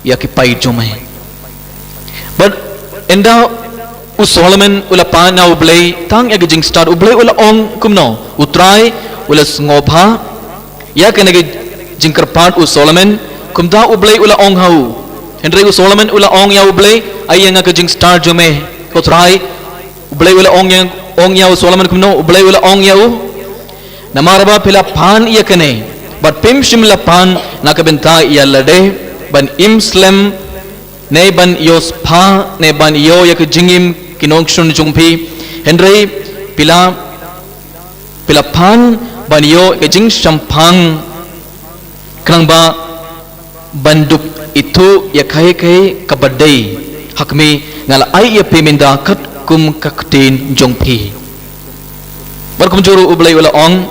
ïa ki paid jong me. Bad ynda u Solomon u la pan na u Blei tang ïa ka jingstad, u Blei u la ong kumno? U Trai u la sngewbha ïa kane ka jingkyrpad u Solomon, kumta u Blei u la ong ha u. Hynrei u Solomon u la ong ïa u Blei, ai ïa nga ka jingstad jong me ko Trai. U Blei u la ong ïa, ong ïa u Solomon kumno? U Blei u la ong ïa u, namar ba phi la pan ïa kane, bad phim shym la pan na ka bynta ïa lade, ban im slem, ne ban ïoh spah, ne ban ïoh ïa ka jingim ki nongshun jong phi. Hynrei phi la, phi la pan ban ïoh ka jingshemphang, khnang ba ban dup ithuh ïa kaei kaei kaba dei. Ha khmih, nga la ai ïa phi mynta katkum ka ktien jong phi. Bad kumjuh ruh u Blei u la ong,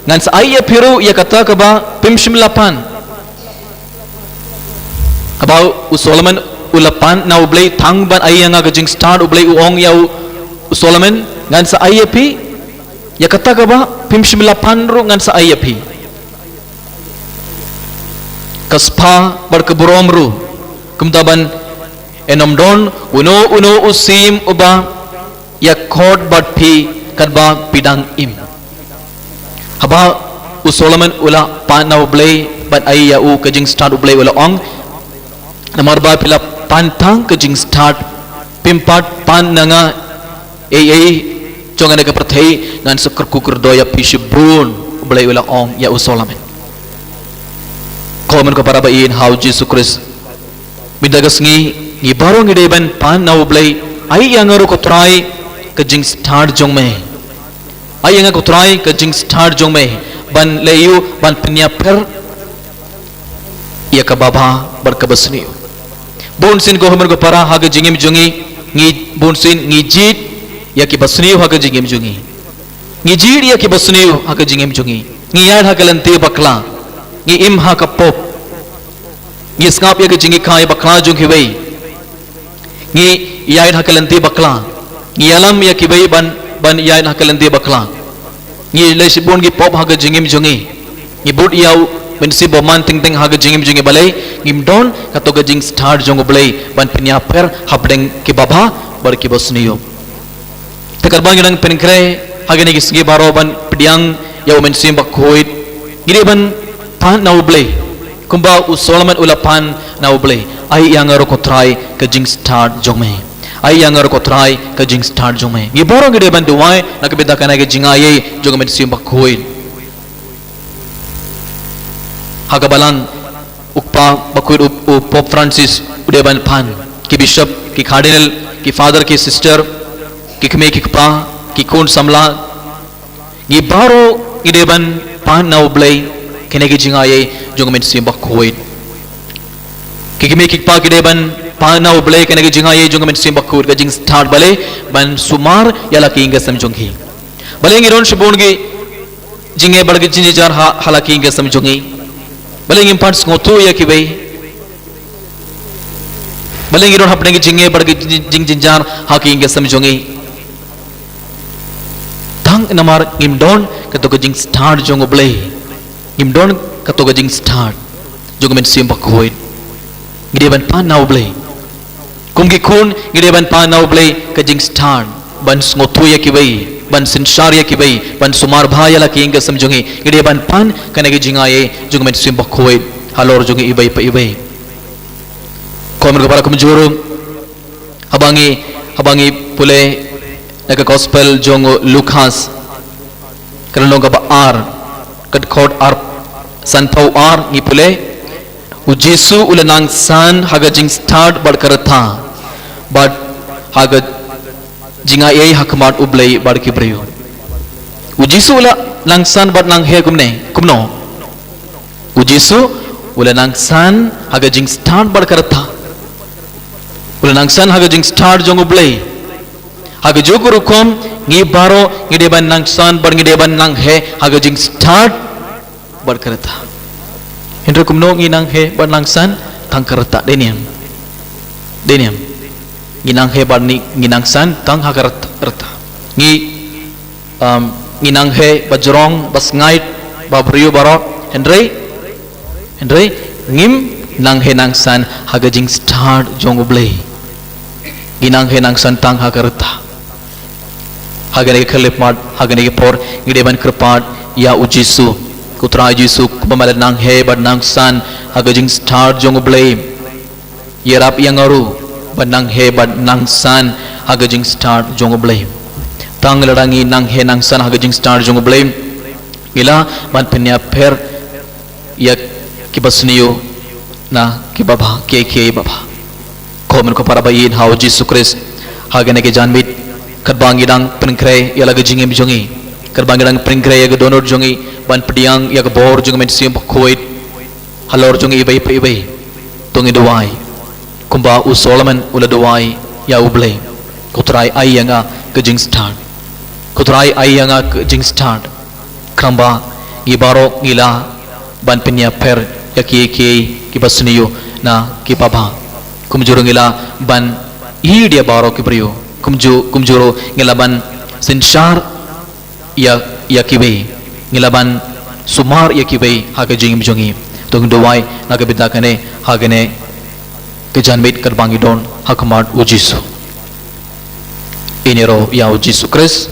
ngan sa ai ïa phi ruh ïa kata kaba phim shym la pan. Haba u Solomon u la pan na u Blei tang ban ai ïa nga ka jingstad, u Blei u ong ïa u, u Solomon, ngan sa ai ïa phi ïa kata kaba phim shym la pan ruh, ngan sa ai ïa phi ka spah bad ka burom ruh, kumta ban ym don uno uno u siem uba ïakhot bad phi katba phi dang im. Haba u Solomon u la pan na u Blei ban ai ïa u ka jingstad, u Blei u la ong, namar ba phi la pan tang ka jingstad, phim pat pan na nga ei ei jong kane ka pyrthei, ngan sa kyrkhu kyrdoh ïa phi shibun, u Blei u la ong ïa u Solomon. Ko hynmen ko para ba ïeit ha u Jisu Khrist, mynta ka sngi ngi baroh ngi dei ban pan na u Blei, ai ïa nga ruh ko Trai ka jingstad jong me. Ai ïa nga ko Trai ka jingstad jong me, ban leh aïu? Ban pynïapher ïa ka babha bad ka basniew. Bunsien ko hynmen ko para, ha ka jingim jong ngi, ngi bunsien ngi jied ïa ki basniew ha ka jingim jong ngi. Ngi jied ïa ki basniew ha ka jingim jong ngi. Ngi ïaid ha ka lynti bakla. Ngi im ha ka pop. Ngi sngap ïa ka jinghikai bakla jong kiwei. Ngi ïaid ha ka lynti bakla. Ngi ïalam ïa kiwei ban, ban ïaid ha ka lynti bakla. Ngi leh shibun ki pop ha ka jingim jong ngi. Ngi bud ïa u Mynsiem Bakhuid teng teng ha ka jingim jong ngi, balei? Ngim don kato ka jingstad jong u Blei ban pynïapher hapdeng ki babha bad ki basniew. Te katba ngi dang pynkhreh ha kine ki sngi baroh ban pdiang ïa u Mynsiem Bakhuid, ngi dei ban pan na u Blei kumba u Solomon u la pan na u Blei. Ai ïa nga ruh ko Trai ka jingstad jong me. Ai ïa nga ruh ko Trai ka jingstad jong me. Ngi baroh ngi dei ban duwai na ka bynta kane ka jingaiei jong u Mynsiem Bakhuid. Ha ka Balang, u Kpa Bakhuid, u, u Pope Francis u dei ban pan. Ki Bishop, ki Cardinal, ki Father, ki Sister, ki kmie ki kpa, ki khun samla, ngi baroh ngi dei ban pan na u Blei kine ki jingaiei jong ka Mynsiem Bakhuid. Ki kmie ki kpa ki dei ban pan na U Blei kane ka jingaiei jong ka Mynsiem Bakhuid, ka jingstad balei, ban sumar ïa la ki ïing ki sem jong ki. Balei ngi don shibun ki jingeh bad ki jingjynjar ha, ha la ki ïing ki sem jong ngi. Balei ngim pat sngewthuh ïa kiwei. Balei ngi don hapdeng ki jingeh bad ki jing, jingjynjar ha ki ïing ki sem jong ngi. Tang namar ngim don kato ka jingstad jong U Blei. Ngim don kato ka jingstad jong ka Mynsiem Bakhuid. Ngi dei ban pan na U Blei. Kum ki khun ngi dei ban pan na U Blei ka jingstad, ban sngewthuh ïa kiwei, ban synshar ïa kiwei, ban sumar bha ïa la ki ïing ki sem jong ngi. Ngi dei ban pan kane ka jingaiei jong ka Mynsiem Bakhuid halor jong ngi iwei pa iwei. Ko myn ko para, kumjuh ruh haba ngi, haba ngi pule na ka Gospel jong u Lukas, ka lynnong kaba ar, ka dkhot ar, sanphew ar, ngi pule: U Jisu u la nangsan ha ka jingstad bad ka rta, bad ha ka jingaiei ha khmat U Blei bad ki briew. U Jisu u la nangsan bad nangheh kumne, kumno? U Jisu u la nangsan ha ka jingstad bad ka rta. U la nangsan ha ka jingstad jong U Blei. Ha kajuh ka rukom, ngi baroh ngi dei ban nangsan bad ngi dei ban nangheh ha ka jingstad bad ka rta. Hynrei kumno ngi nangheh bad nangsan? Tang ka rta, dei ne em? Dei ne em? Ngi nangheh bad ngi, ngi nangsan tang ha ka rta, rta. Ngi, um, ngi nangheh ba jrong, ba sngaid, ba briew baroh. Hynrei, hynrei ngim nangheh nangsan ha ka jingstad jong U Blei. Ngi nangheh nangsan tang ha ka rta. Ha kane ka khyllipmat, ha kane ka por, ngi dei ban kyrpad ïa U Jisu. Ko Trai Jisu, kumba me la nangheh bad nangsan ha ka jingstad jong U Blei, ïarap ïa nga ruh ban nangheh bad nangsan ha ka jingstad jong U Blei. Tang lada ngi nangheh nangsan ha ka jingstad jong U Blei, ngi lah ban pynïapher ïa kiba sniew na kiba bha, kiei kiei ba bha. Ko myn ko para ba ïeit ha U Jisu Khrist, ha kane ka janmiet, katba ngi dang pynkhreh ïa la ka jingim jong ngi, katba ngi dang pynkhreh ïa ka dohnud jong ngi ban pdiang ïa ka bor jong ka Mynsiem Bakhuid halor jong ngi iwei pa iwei, to ngin duwai kumba u Solomon u la duwai ïa U Blei: Ko Trai, ai ïa nga ka jingstad. Ko Trai, ai ïa nga ka jingstad. Khnang ba ngi baroh ngi lah ban pynïapher ïa kiei kiei kiba sniew na kiba bha. Kumjuh ruh ngi lah ban ïeit ïa baroh ki briew. Kumjuh, kumjuh ruh ngi lah ban synshar ïa, ïa kiwei. Ngi lah ban sumar ïa kiwei ha ka jingim jong ngi. To ngin duwai na ka bynta kane, ha kane ka janmiet katba ngi don ha khmat U Jisu. Ngin ïaroh ïa U Jisu Khrist.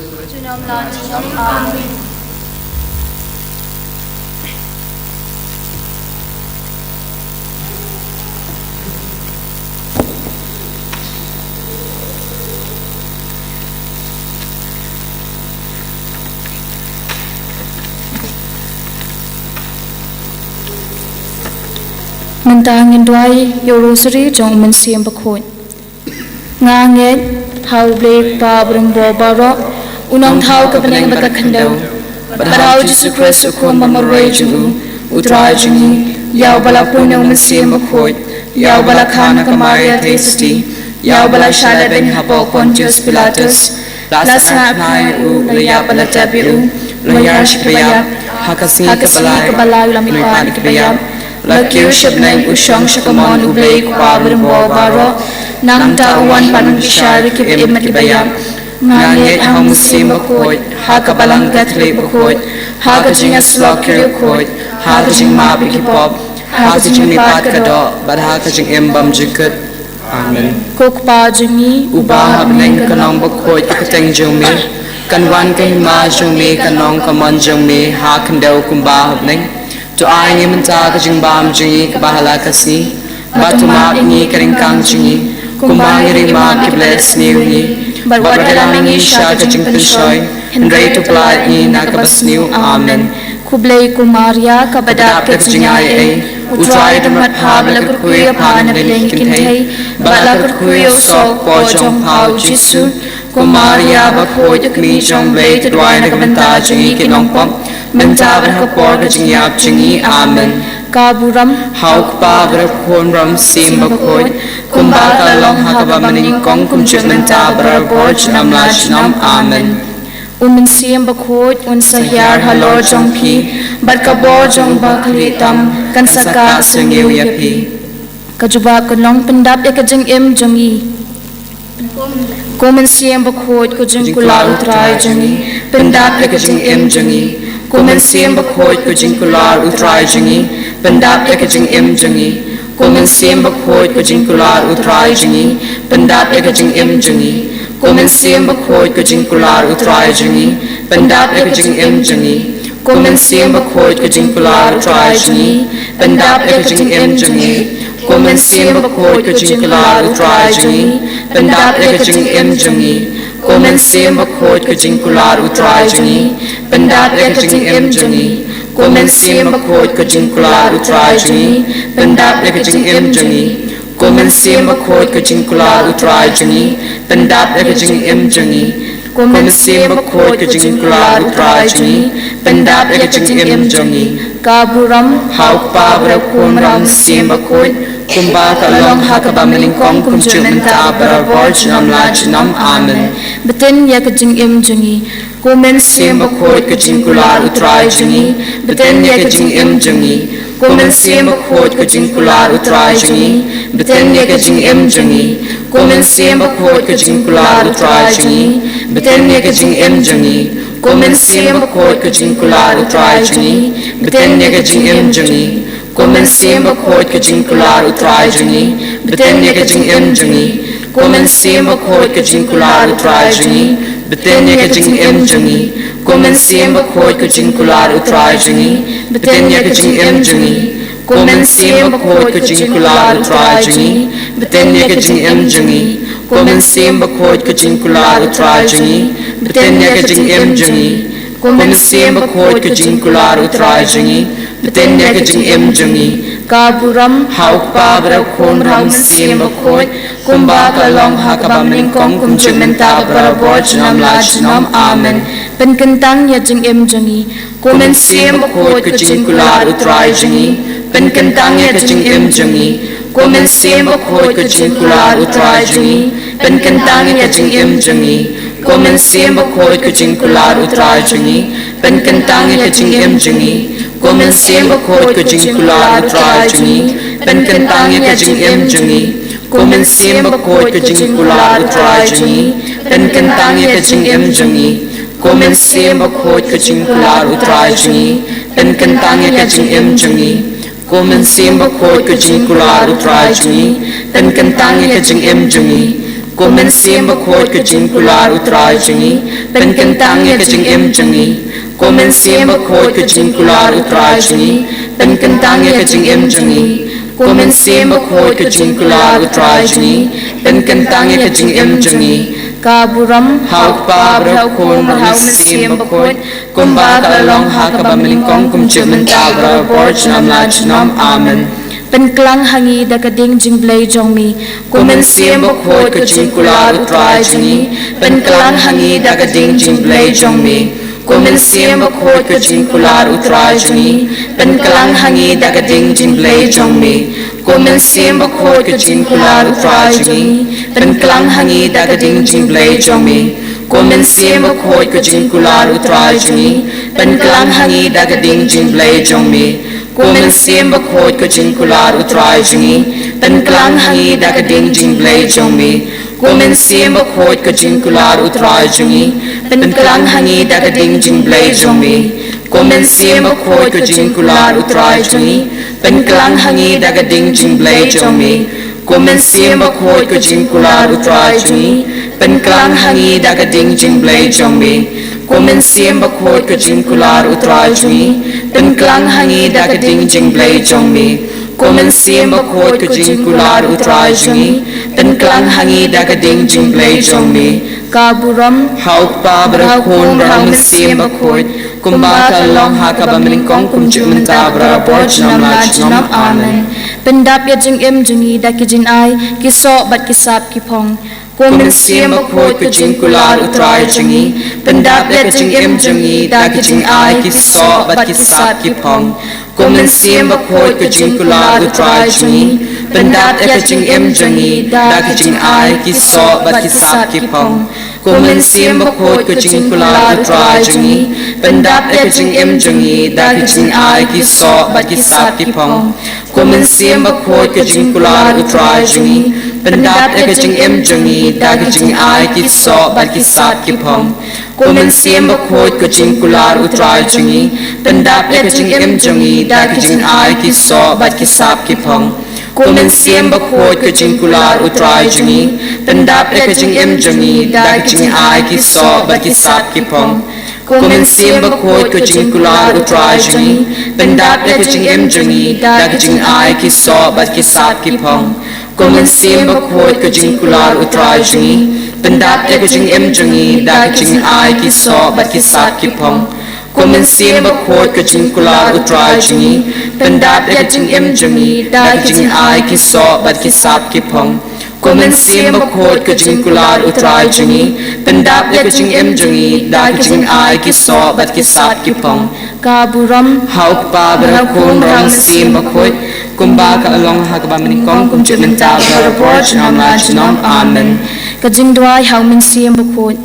Mynta ngin duwai ïa u Rosary jong u Mynsiem Bakhuid. Nga ngeit ha U Blei Kpa Barim Bor Baroh, u Nongthaw ka bneng bad ka khyndew, bad ha u Jisu Khrist u Khun ba marwei jong u, u Trai jong ngi, ïa uba la pun na u Mynsiem Bakhuid, ïa uba la kha na ka Maria Theisotti, ïa uba la shah lehbeiñ hapoh Pontius Pilatus, la sngap khnai ïa u, la ïap bad la tep ïa u, la ïaishah ki baïap, ha ka sngi kaba lai u la mihpat na ki baïap, la kiew sha bneng, u shong sha ka mon U Blei Kpa Barim Bor Baroh, nangta u wan pan ki shai ki ba im bad ki baïap. Nga ngeit ha u Mynsiem Bakhuid, ha ka Balang Katholik bakhuid, ha ka jingïasyllok ki riewkhuid, ha ka jingmap ïa ki pop, ha ka jingmihpat ka doh, bad ha ka jingim bymjukut. Amen. Ko Kpa jong ngi uba ha bneng, ka nong bakhuid ka kyrteng jong me, kan wan ka hima jong me, kan long ka mon jong me ha khyndew kumba ha bneng. To ai ngi mynta ka jingbam jong ngi kaba ha la ka sngi, bad to map ïa ngi ka ryngkang jong ngi, kumba ngi ruh ngi map ïa kiba leh sniew ïa ngi, bad wat ïalam ïa ngi sha ka jingpynshoi, hynrei to pynïap ïa ngi na kaba sniew. Amen. Khublei ko Maria, kaba dap da ka jingaiei, u Trai u don bad pha, ba la kyrkhu ïa pha na pdeng ki kynthei, bad la kyrkhu ïa u soh ka kpoh jong pha u Jisu. Ko Maria bakhuid, ka kmie jong U Blei, to duwai na ka bynta jong ngi ki nongpop, mynta bad ha ka por ka jingïap jong ngi. Amen. Ka burom ha U Kpa, bad ha U Khun, bad ha U Mynsiem Bakhuid, kumba ka la long ha kaba mynnyngkong, kumjuh mynta, barabor, junom la junom. Amen. U Mynsiem Bakhuid un sa hiar halor jong phi, bad ka bor jong u bakhlieh tam kan sa kah sngew ïa phi. Ka jubab kan long: pyndap ïa ka jingim jong ngi. Ko Mynsiem Bakhuid, ko jingkular U Trai jong ngi, pyndap ïa ka jingim jong ngi. Ko Mynsiem Bakhuid, ko jingkular U Trai jong ngi, pyndap ïa ka jingim jong ngi. Ko Mynsiem Bakhuid, ko jingkular U Trai jong ngi, pyndap ïa ka jingim jong ngi. Ko Mynsiem Bakhuid, ko jingkular U Trai jong ngi, pyndap ïa ka jingim jong ngi. Ko Mynsiem Bakhuid, ko jingkular U Trai jong ngi, pyndap ïa ka jingim jong ngi. Ko Mynsiem Bakhuid, ko jingkular U Trai jong ngi, pyndap ïa ka jingim jong ngi. Ko Mynsiem Bakhuid, ko jingkular U Trai jong ngi, pyndap ïa ka jingim jong ngi. Ko Mynsiem Bakhuid, ko jingkular U Trai jong ngi, pyndap ïa ka jingim jong ngi. Ko Mynsiem Bakhuid, ko jingkular U Trai jong ngi, pyndap ïa ka jingim jong ngi. Ko Mynsiem Bakhuid, ko jingkular U Trai jong ngi, pyndap ïa ka jingim jong ngi. Ka burom ha U Kpa, bad ha U Khun, bad ha U Mynsiem Bakhuid, kumba ka la long ha kaba mynnyngkong, kumjuh mynta, barabor, junom la junom. Amen. Btin ïa ka jingim jong ngi. Ko Mynsiem Bakhuid, ko jingkular U Trai jong ngi, btin ïa ka jingim jong ngi. Ko Mynsiem Bakhuid, ko jingkular U Trai jong ngi, btin ïa ka jingim jong ngi. Ko Mynsiem Bakhuid, ko jingkular U Trai jong ngi, btin ïa ka jingim jong ngi. Ko Mynsiem Bakhuid, ko jingkular U Trai jong ngi, btin ïa ka jingim jong ngi. Ko Mynsiem Bakhuid, ko jingkular U Trai jong ngi, btin ïa ka jingim jong ngi. Ko Mynsiem Bakhuid, ko jingkular U Trai jong ngi, btin ïa ka jingim jong ngi. Ko Mynsiem Bakhuid, ko jingkular U Trai jong ngi, btin ïa ka jingim jong ngi. Ko Mynsiem Bakhuid, ko jingkular U Trai jong ngi, btin ïa ka jingim jong ngi. Ko Mynsiem Bakhuid, ko jingkular U Trai jong ngi, btin ïa ka jingim jong ngi. Ko Mynsiem Bakhuid, ko jingkular U Trai jong ngi, btin ïa ka jingim jong ngi. Ka burom ha U Kpa, bad ha U Khun, bad ha U Mynsiem Bakhuid, kumba ka la long ha kaba mynnyngkong, kumjuh mynta, barabor, junom la junom. Amen. Pynkyntang ïa jingim jong ngi. Ko Mynsiem Bakhuid, ko jingkular U Trai jong ngi, pynkyntang ïa ka jingim jong ngi. Ko Mynsiem Bakhuid, ko jingkular U Trai jong ngi, pynkyntang ïa ka jingim jong ngi. Ko Mynsiem Bakhuid, ko jingkular U Trai jong ngi, pynkyntang ïa ka jingim jong ngi. Ko Mynsiem Bakhuid, ko jingkular U Trai jong ngi, pynkyntang ïa ka jingim jong ngi. Ko Mynsiem Bakhuid, ko jingkular U Trai jong ngi, pynkyntang ïa ka jingim jong ngi. Ko Mynsiem Bakhuid, ko jingkular U Trai jong ngi, pynkyntang ïa ka jingim jong ngi. Ko Mynsiem Bakhuid, ko jingkular U Trai jong ngi, pynkyntang ïa ka jingim jong ngi. Ko Mynsiem Bakhuid, ko jingkular U Trai jong ngi, pynkyntang ïa ka jingim jong ngi. Ko Mynsiem Bakhuid, ko jingkular U Trai jong ngi, pynkyntang ïa ka jingim jong ngi. Ko Mynsiem Bakhuid, ko jingkular U Trai jong ngi, pynkyntang ïa ka jingim jong ngi. Ka burom ha U Kpa, bad ha U Khun, bad ha U Mynsiem Bakhuid, kumba ka la long ha kaba mynnyngkong, kumjuh mynta, barabor, junom la junom. Amen. Pynklang ha ngi da ka ding jingblei jong me. Ko Mynsiem Bakhuid, ko jingkular U Trai jong ngi, pynklang ha ngi da ka ding jingblei jong me. Ko Mynsiem Bakhuid, ko jingkular U Trai jong ngi, pynklang ha ngi da ka ding jingblei jong me. Ko Mynsiem Bakhuid, ko jingkular U Trai jong ngi, pynklang ha ngi da ka ding jingblei jong me. Ko Mynsiem Bakhuid, ko jingkular U Trai jong ngi, pynklang ha ngi da ka ding jingblei jong me. Ko Mynsiem Bakhuid, ko jingkular U Trai jong ngi, pynklang ha ngi da ka ding jingblei jong me. Ko Mynsiem Bakhuid, ko jingkular U Trai jong ngi, pynklang ha ngi da ka ding jingblei jong me. Ko Mynsiem Bakhuid, ko jingkular U Trai jong ngi, pynklang ha ngi da ka ding jingblei jong me. Ko Mynsiem Bakhuid, ko jingkular U Trai jong ngi, pynklang ha ngi da ka ding jingblei jong me. Ko Mynsiem Bakhuid, ko jingkular U Trai jong ngi, pynklang ha ngi da ka ding jingblei jong me. Ko Mynsiem Bakhuid, ko jingkular U Trai jong ngi, pynklang ha ngi da ka ding jingblei jong me. Ka burom ha U Kpa, bad ha U Khun, bad ha U Mynsiem Bakhuid, kumba ka la long ha kaba mynnyngkong, kumjuh mynta, barabor, junom la junom. Amen. Pyndap ïa jingim jong ngi da ki jingai, ki soh bad ki sap ki phong. Ko Mynsiem Bakhuid, ko jingkular U Trai jong ngi, pyndap ïa ka jingim jong ngi da ki jingai ki soh bad ki sap ki phong. Ko Mynsiem Bakhuid, ko jingkular U Trai jong ngi, pyndap ïa ka jingim jong ngi da ki jingai ki soh bad ki sap ki phong. Ko Mynsiem Bakhuid, ko jingkular U Trai jong ngi, pyndap ïa ka jingim jong ngi da ki jingai ki soh bad ki sap ki phong. Ko Mynsiem Bakhuid, ko jingkular U Trai jong ngi, pyndap ïa ka jingim jong ngi da ki jingai ki soh bad ki sap ki phong. Ko Mynsiem Bakhuid, ko jingkular U Trai jong ngi, pyndap ïa ka jingim jong ngi da ki jingai ki soh bad ki sap ki phong. Ko Mynsiem Bakhuid, ko jingkular U Trai jong ngi, pyndap ïa ka jingim jong ngi da ki jingai ki soh bad ki sap ki phong. Ko Mynsiem Bakhuid, ko jingkular U Trai jong ngi, pyndap ïa ka jingim jong ngi da ki jingai ki soh bad ki sap ki phong. Ko Mynsiem Bakhuid, ko jingkular U Trai jong ngi, pyndap ïa ka jingim jong ngi da ki jingai ki soh bad ki sap ki phong. Ko Mynsiem Bakhuid, ko jingkular U Trai jong ngi, pyndap ïa ka jingim jong ngi da ki jingai ki soh bad ki sap ki phong. Ko Mynsiem Bakhuid, ko jingkular U Trai jong ngi, pyndap ïa ka jingim jong ngi da ki jingai ki soh bad ki sap ki phong. Ka burom ha U Kpa bad ha U Khun bad ha U Mynsiem Bakhuid, kumba ka la long ha kaba nyngkong, kumjuh mynta bad barabor, junom la junom. Amen. Ka jingduwai ha U Mynsiem Bakhuid.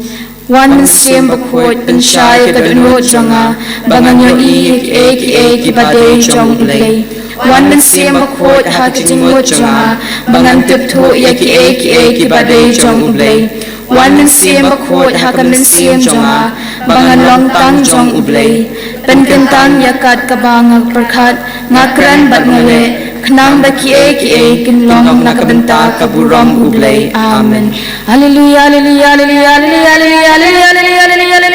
Wan Mynsiem Bakhuid, pynshai ïa ka dohnud jong nga ba ngan ïohi ïa kiei kiei kiba dei jong U Blei. Wan Mynsiem Bakhuid ha ka jingmut jong nga ba ngan tip thuh ïa kiei kiei kiba dei jong U Blei. Wan Mynsiem Bakhuid ha ka mynsiem jong nga ba ngan long tang jong U Blei. Pynkyntang ïa kat kaba nga pyrkhat, nga kren bad nga leh, khnang ba kiei kiei kin long na ka bynta ka burom U Blei. Amen. Haleluya, haleluya, haleluya. Haleluya, haleluya, haleluya.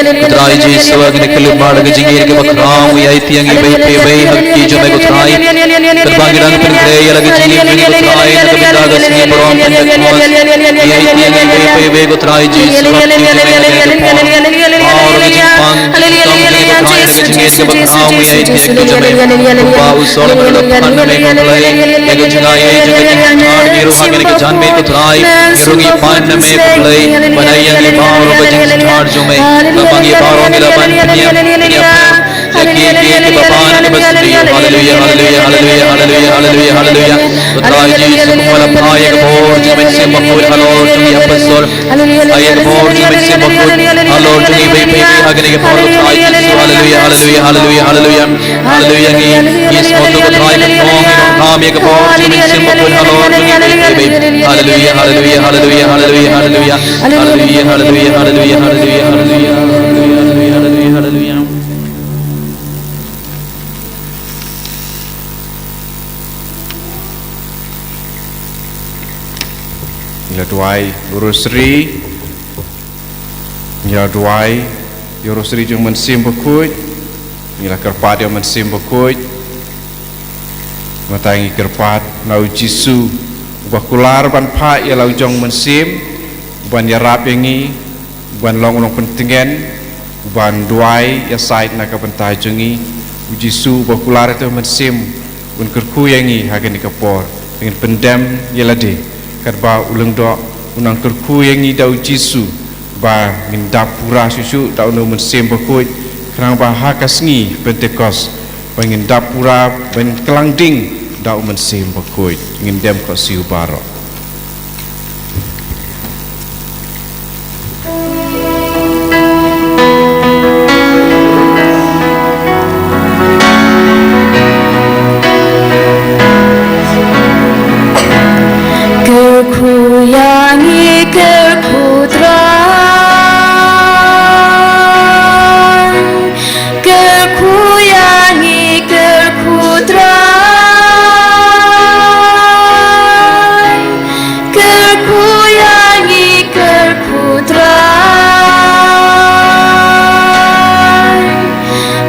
Ko Trai Jisu, ha kine ki khyllipmat ka jingïeit kaba khraw, ngi aiti ïa ngi iwei pa iwei ha ki jong me ko Trai. Katba ngi dang pyntrei ïa la ka jingim jong ngi ko Trai, na ka bynta ka sngi burom Pentekost. Ngi aiti ïa ngi iwei pa iwei ko Trai Jisu, ha ki jong me ha kane ka por. Baroh ka jingpang, ka kam jong ngi ko Trai, na ka jingïeit kaba khraw, ngi aiti ïa ki jong me. Kumba u Solomon u la phah na me ko Blei ïa ka jingaiei jong ka jingstad, ngi ruh ha kane ka janmiet ko Trai, ngi ruh ngi pan na me ko Blei ban ai ïa ngi baroh ka jingstad jong me. Namar ngi baroh ngi la ban pynïap, pynïap ïa kiei kiei kiba bha na kaba sniew. Haleluya, haleluya, haleluya, haleluya, haleluya, haleluya. Ko Trai Jisu, kumba la phah ïa ka bor jong ka Mynsiem Bakhuid halor jong ki apostol. Ai ïa ka bor jong ka Mynsiem Bakhuid halor jong ngi iwei pa iwei ha kane ka por ko Trai Jisu. Haleluya, haleluya, haleluya, haleluya. Haleluya, ngi, ngi sngewthuh ko Trai katno ngi donkam ïa ka bor jong ka Mynsiem Bakhuid halor jong ngi iwei pa iwei. Haleluya, haleluya, haleluya, haleluya, haleluya. Haleluya, haleluya, haleluya, haleluya, haleluya. Ngi la duwai u Rosary. Ngi la duwai ïa u Rosary jong u Mynsiem Bakhuid. Ngi la kyrpad ïa u Mynsiem Bakhuid. Mynta ngi kyrpad na u Jisu uba kular ban phah ïa la u jong u Mynsiem, uban ïarap ïa ngi, uban long u nongpyntngen, uban duwai ïasaid na ka bynta jong ngi. U Jisu uba kular ïa uta u Mynsiem un kyrkhu ïa ngi ha kane ka por. Ngin pyndem ïa lade katba u Lyngdoh u nang kyrkhu ïa ngi da u Jisu ba ngin dap pura shuh shuh da une u Mynsiem Bakhuid, khnang ba ha ka sngi Pentekost ba ngin dap pura, ba ngin klang ding da u Mynsiem Bakhuid. Ngin dem ko siew baroh. Kyrkhu ïa ngi, kyrkhu Trai. Kyrkhu ïa ngi, kyrkhu Trai. Kyrkhu ïa ngi, kyrkhu Trai.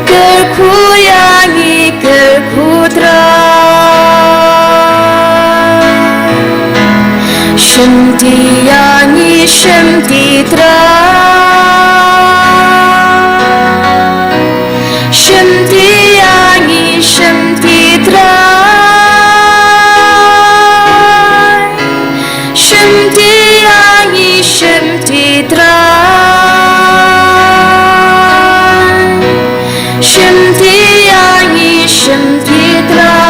Kyrkhu ïa ngi, kyrkhu Trai. Shimti ïa ngi, shimti Trai. Shimti ïa ngi, shimti Trai. Shimti ïa ngi, shimti Trai. Shimti ïa ngi, shimti Trai.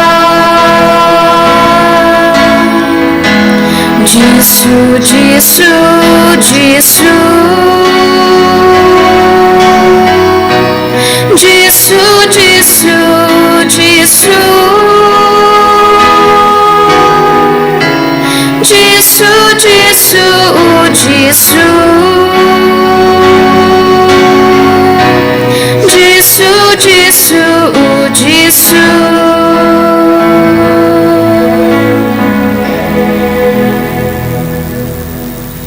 Jisu, Jisu, Jisu. Jisu, Jisu, Jisu. Jisu, Jisu, Jisu. Jisu, Jisu, Jisu.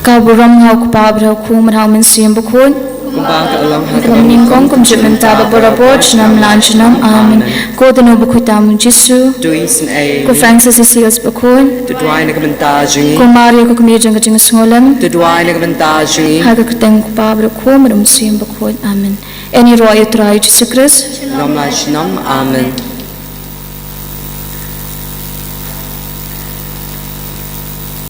Ka burom ha u Kpa bad ha u Khun bad ha u Mynsiem Bakhuid. Kumba ka long ha ka nyngkong, kumjuh mynta bad barabor, junom la junom. Amen. Ko Dohnud Bakhuid tam u Jisu. Duh ïa ngi. Ko Francis Assisi Bakhuid. To duwai na ka bynta jong ngi. Ko Maria ko kmie jong ka jingsngewlem. To duwai na ka bynta jong ngi. Ha ka kyrteng u Kpa bad u Khun bad u Mynsiem Bakhuid. Amen. Ïaroh ïa u Trai Jisu Khrist. Junom la junom. Amen.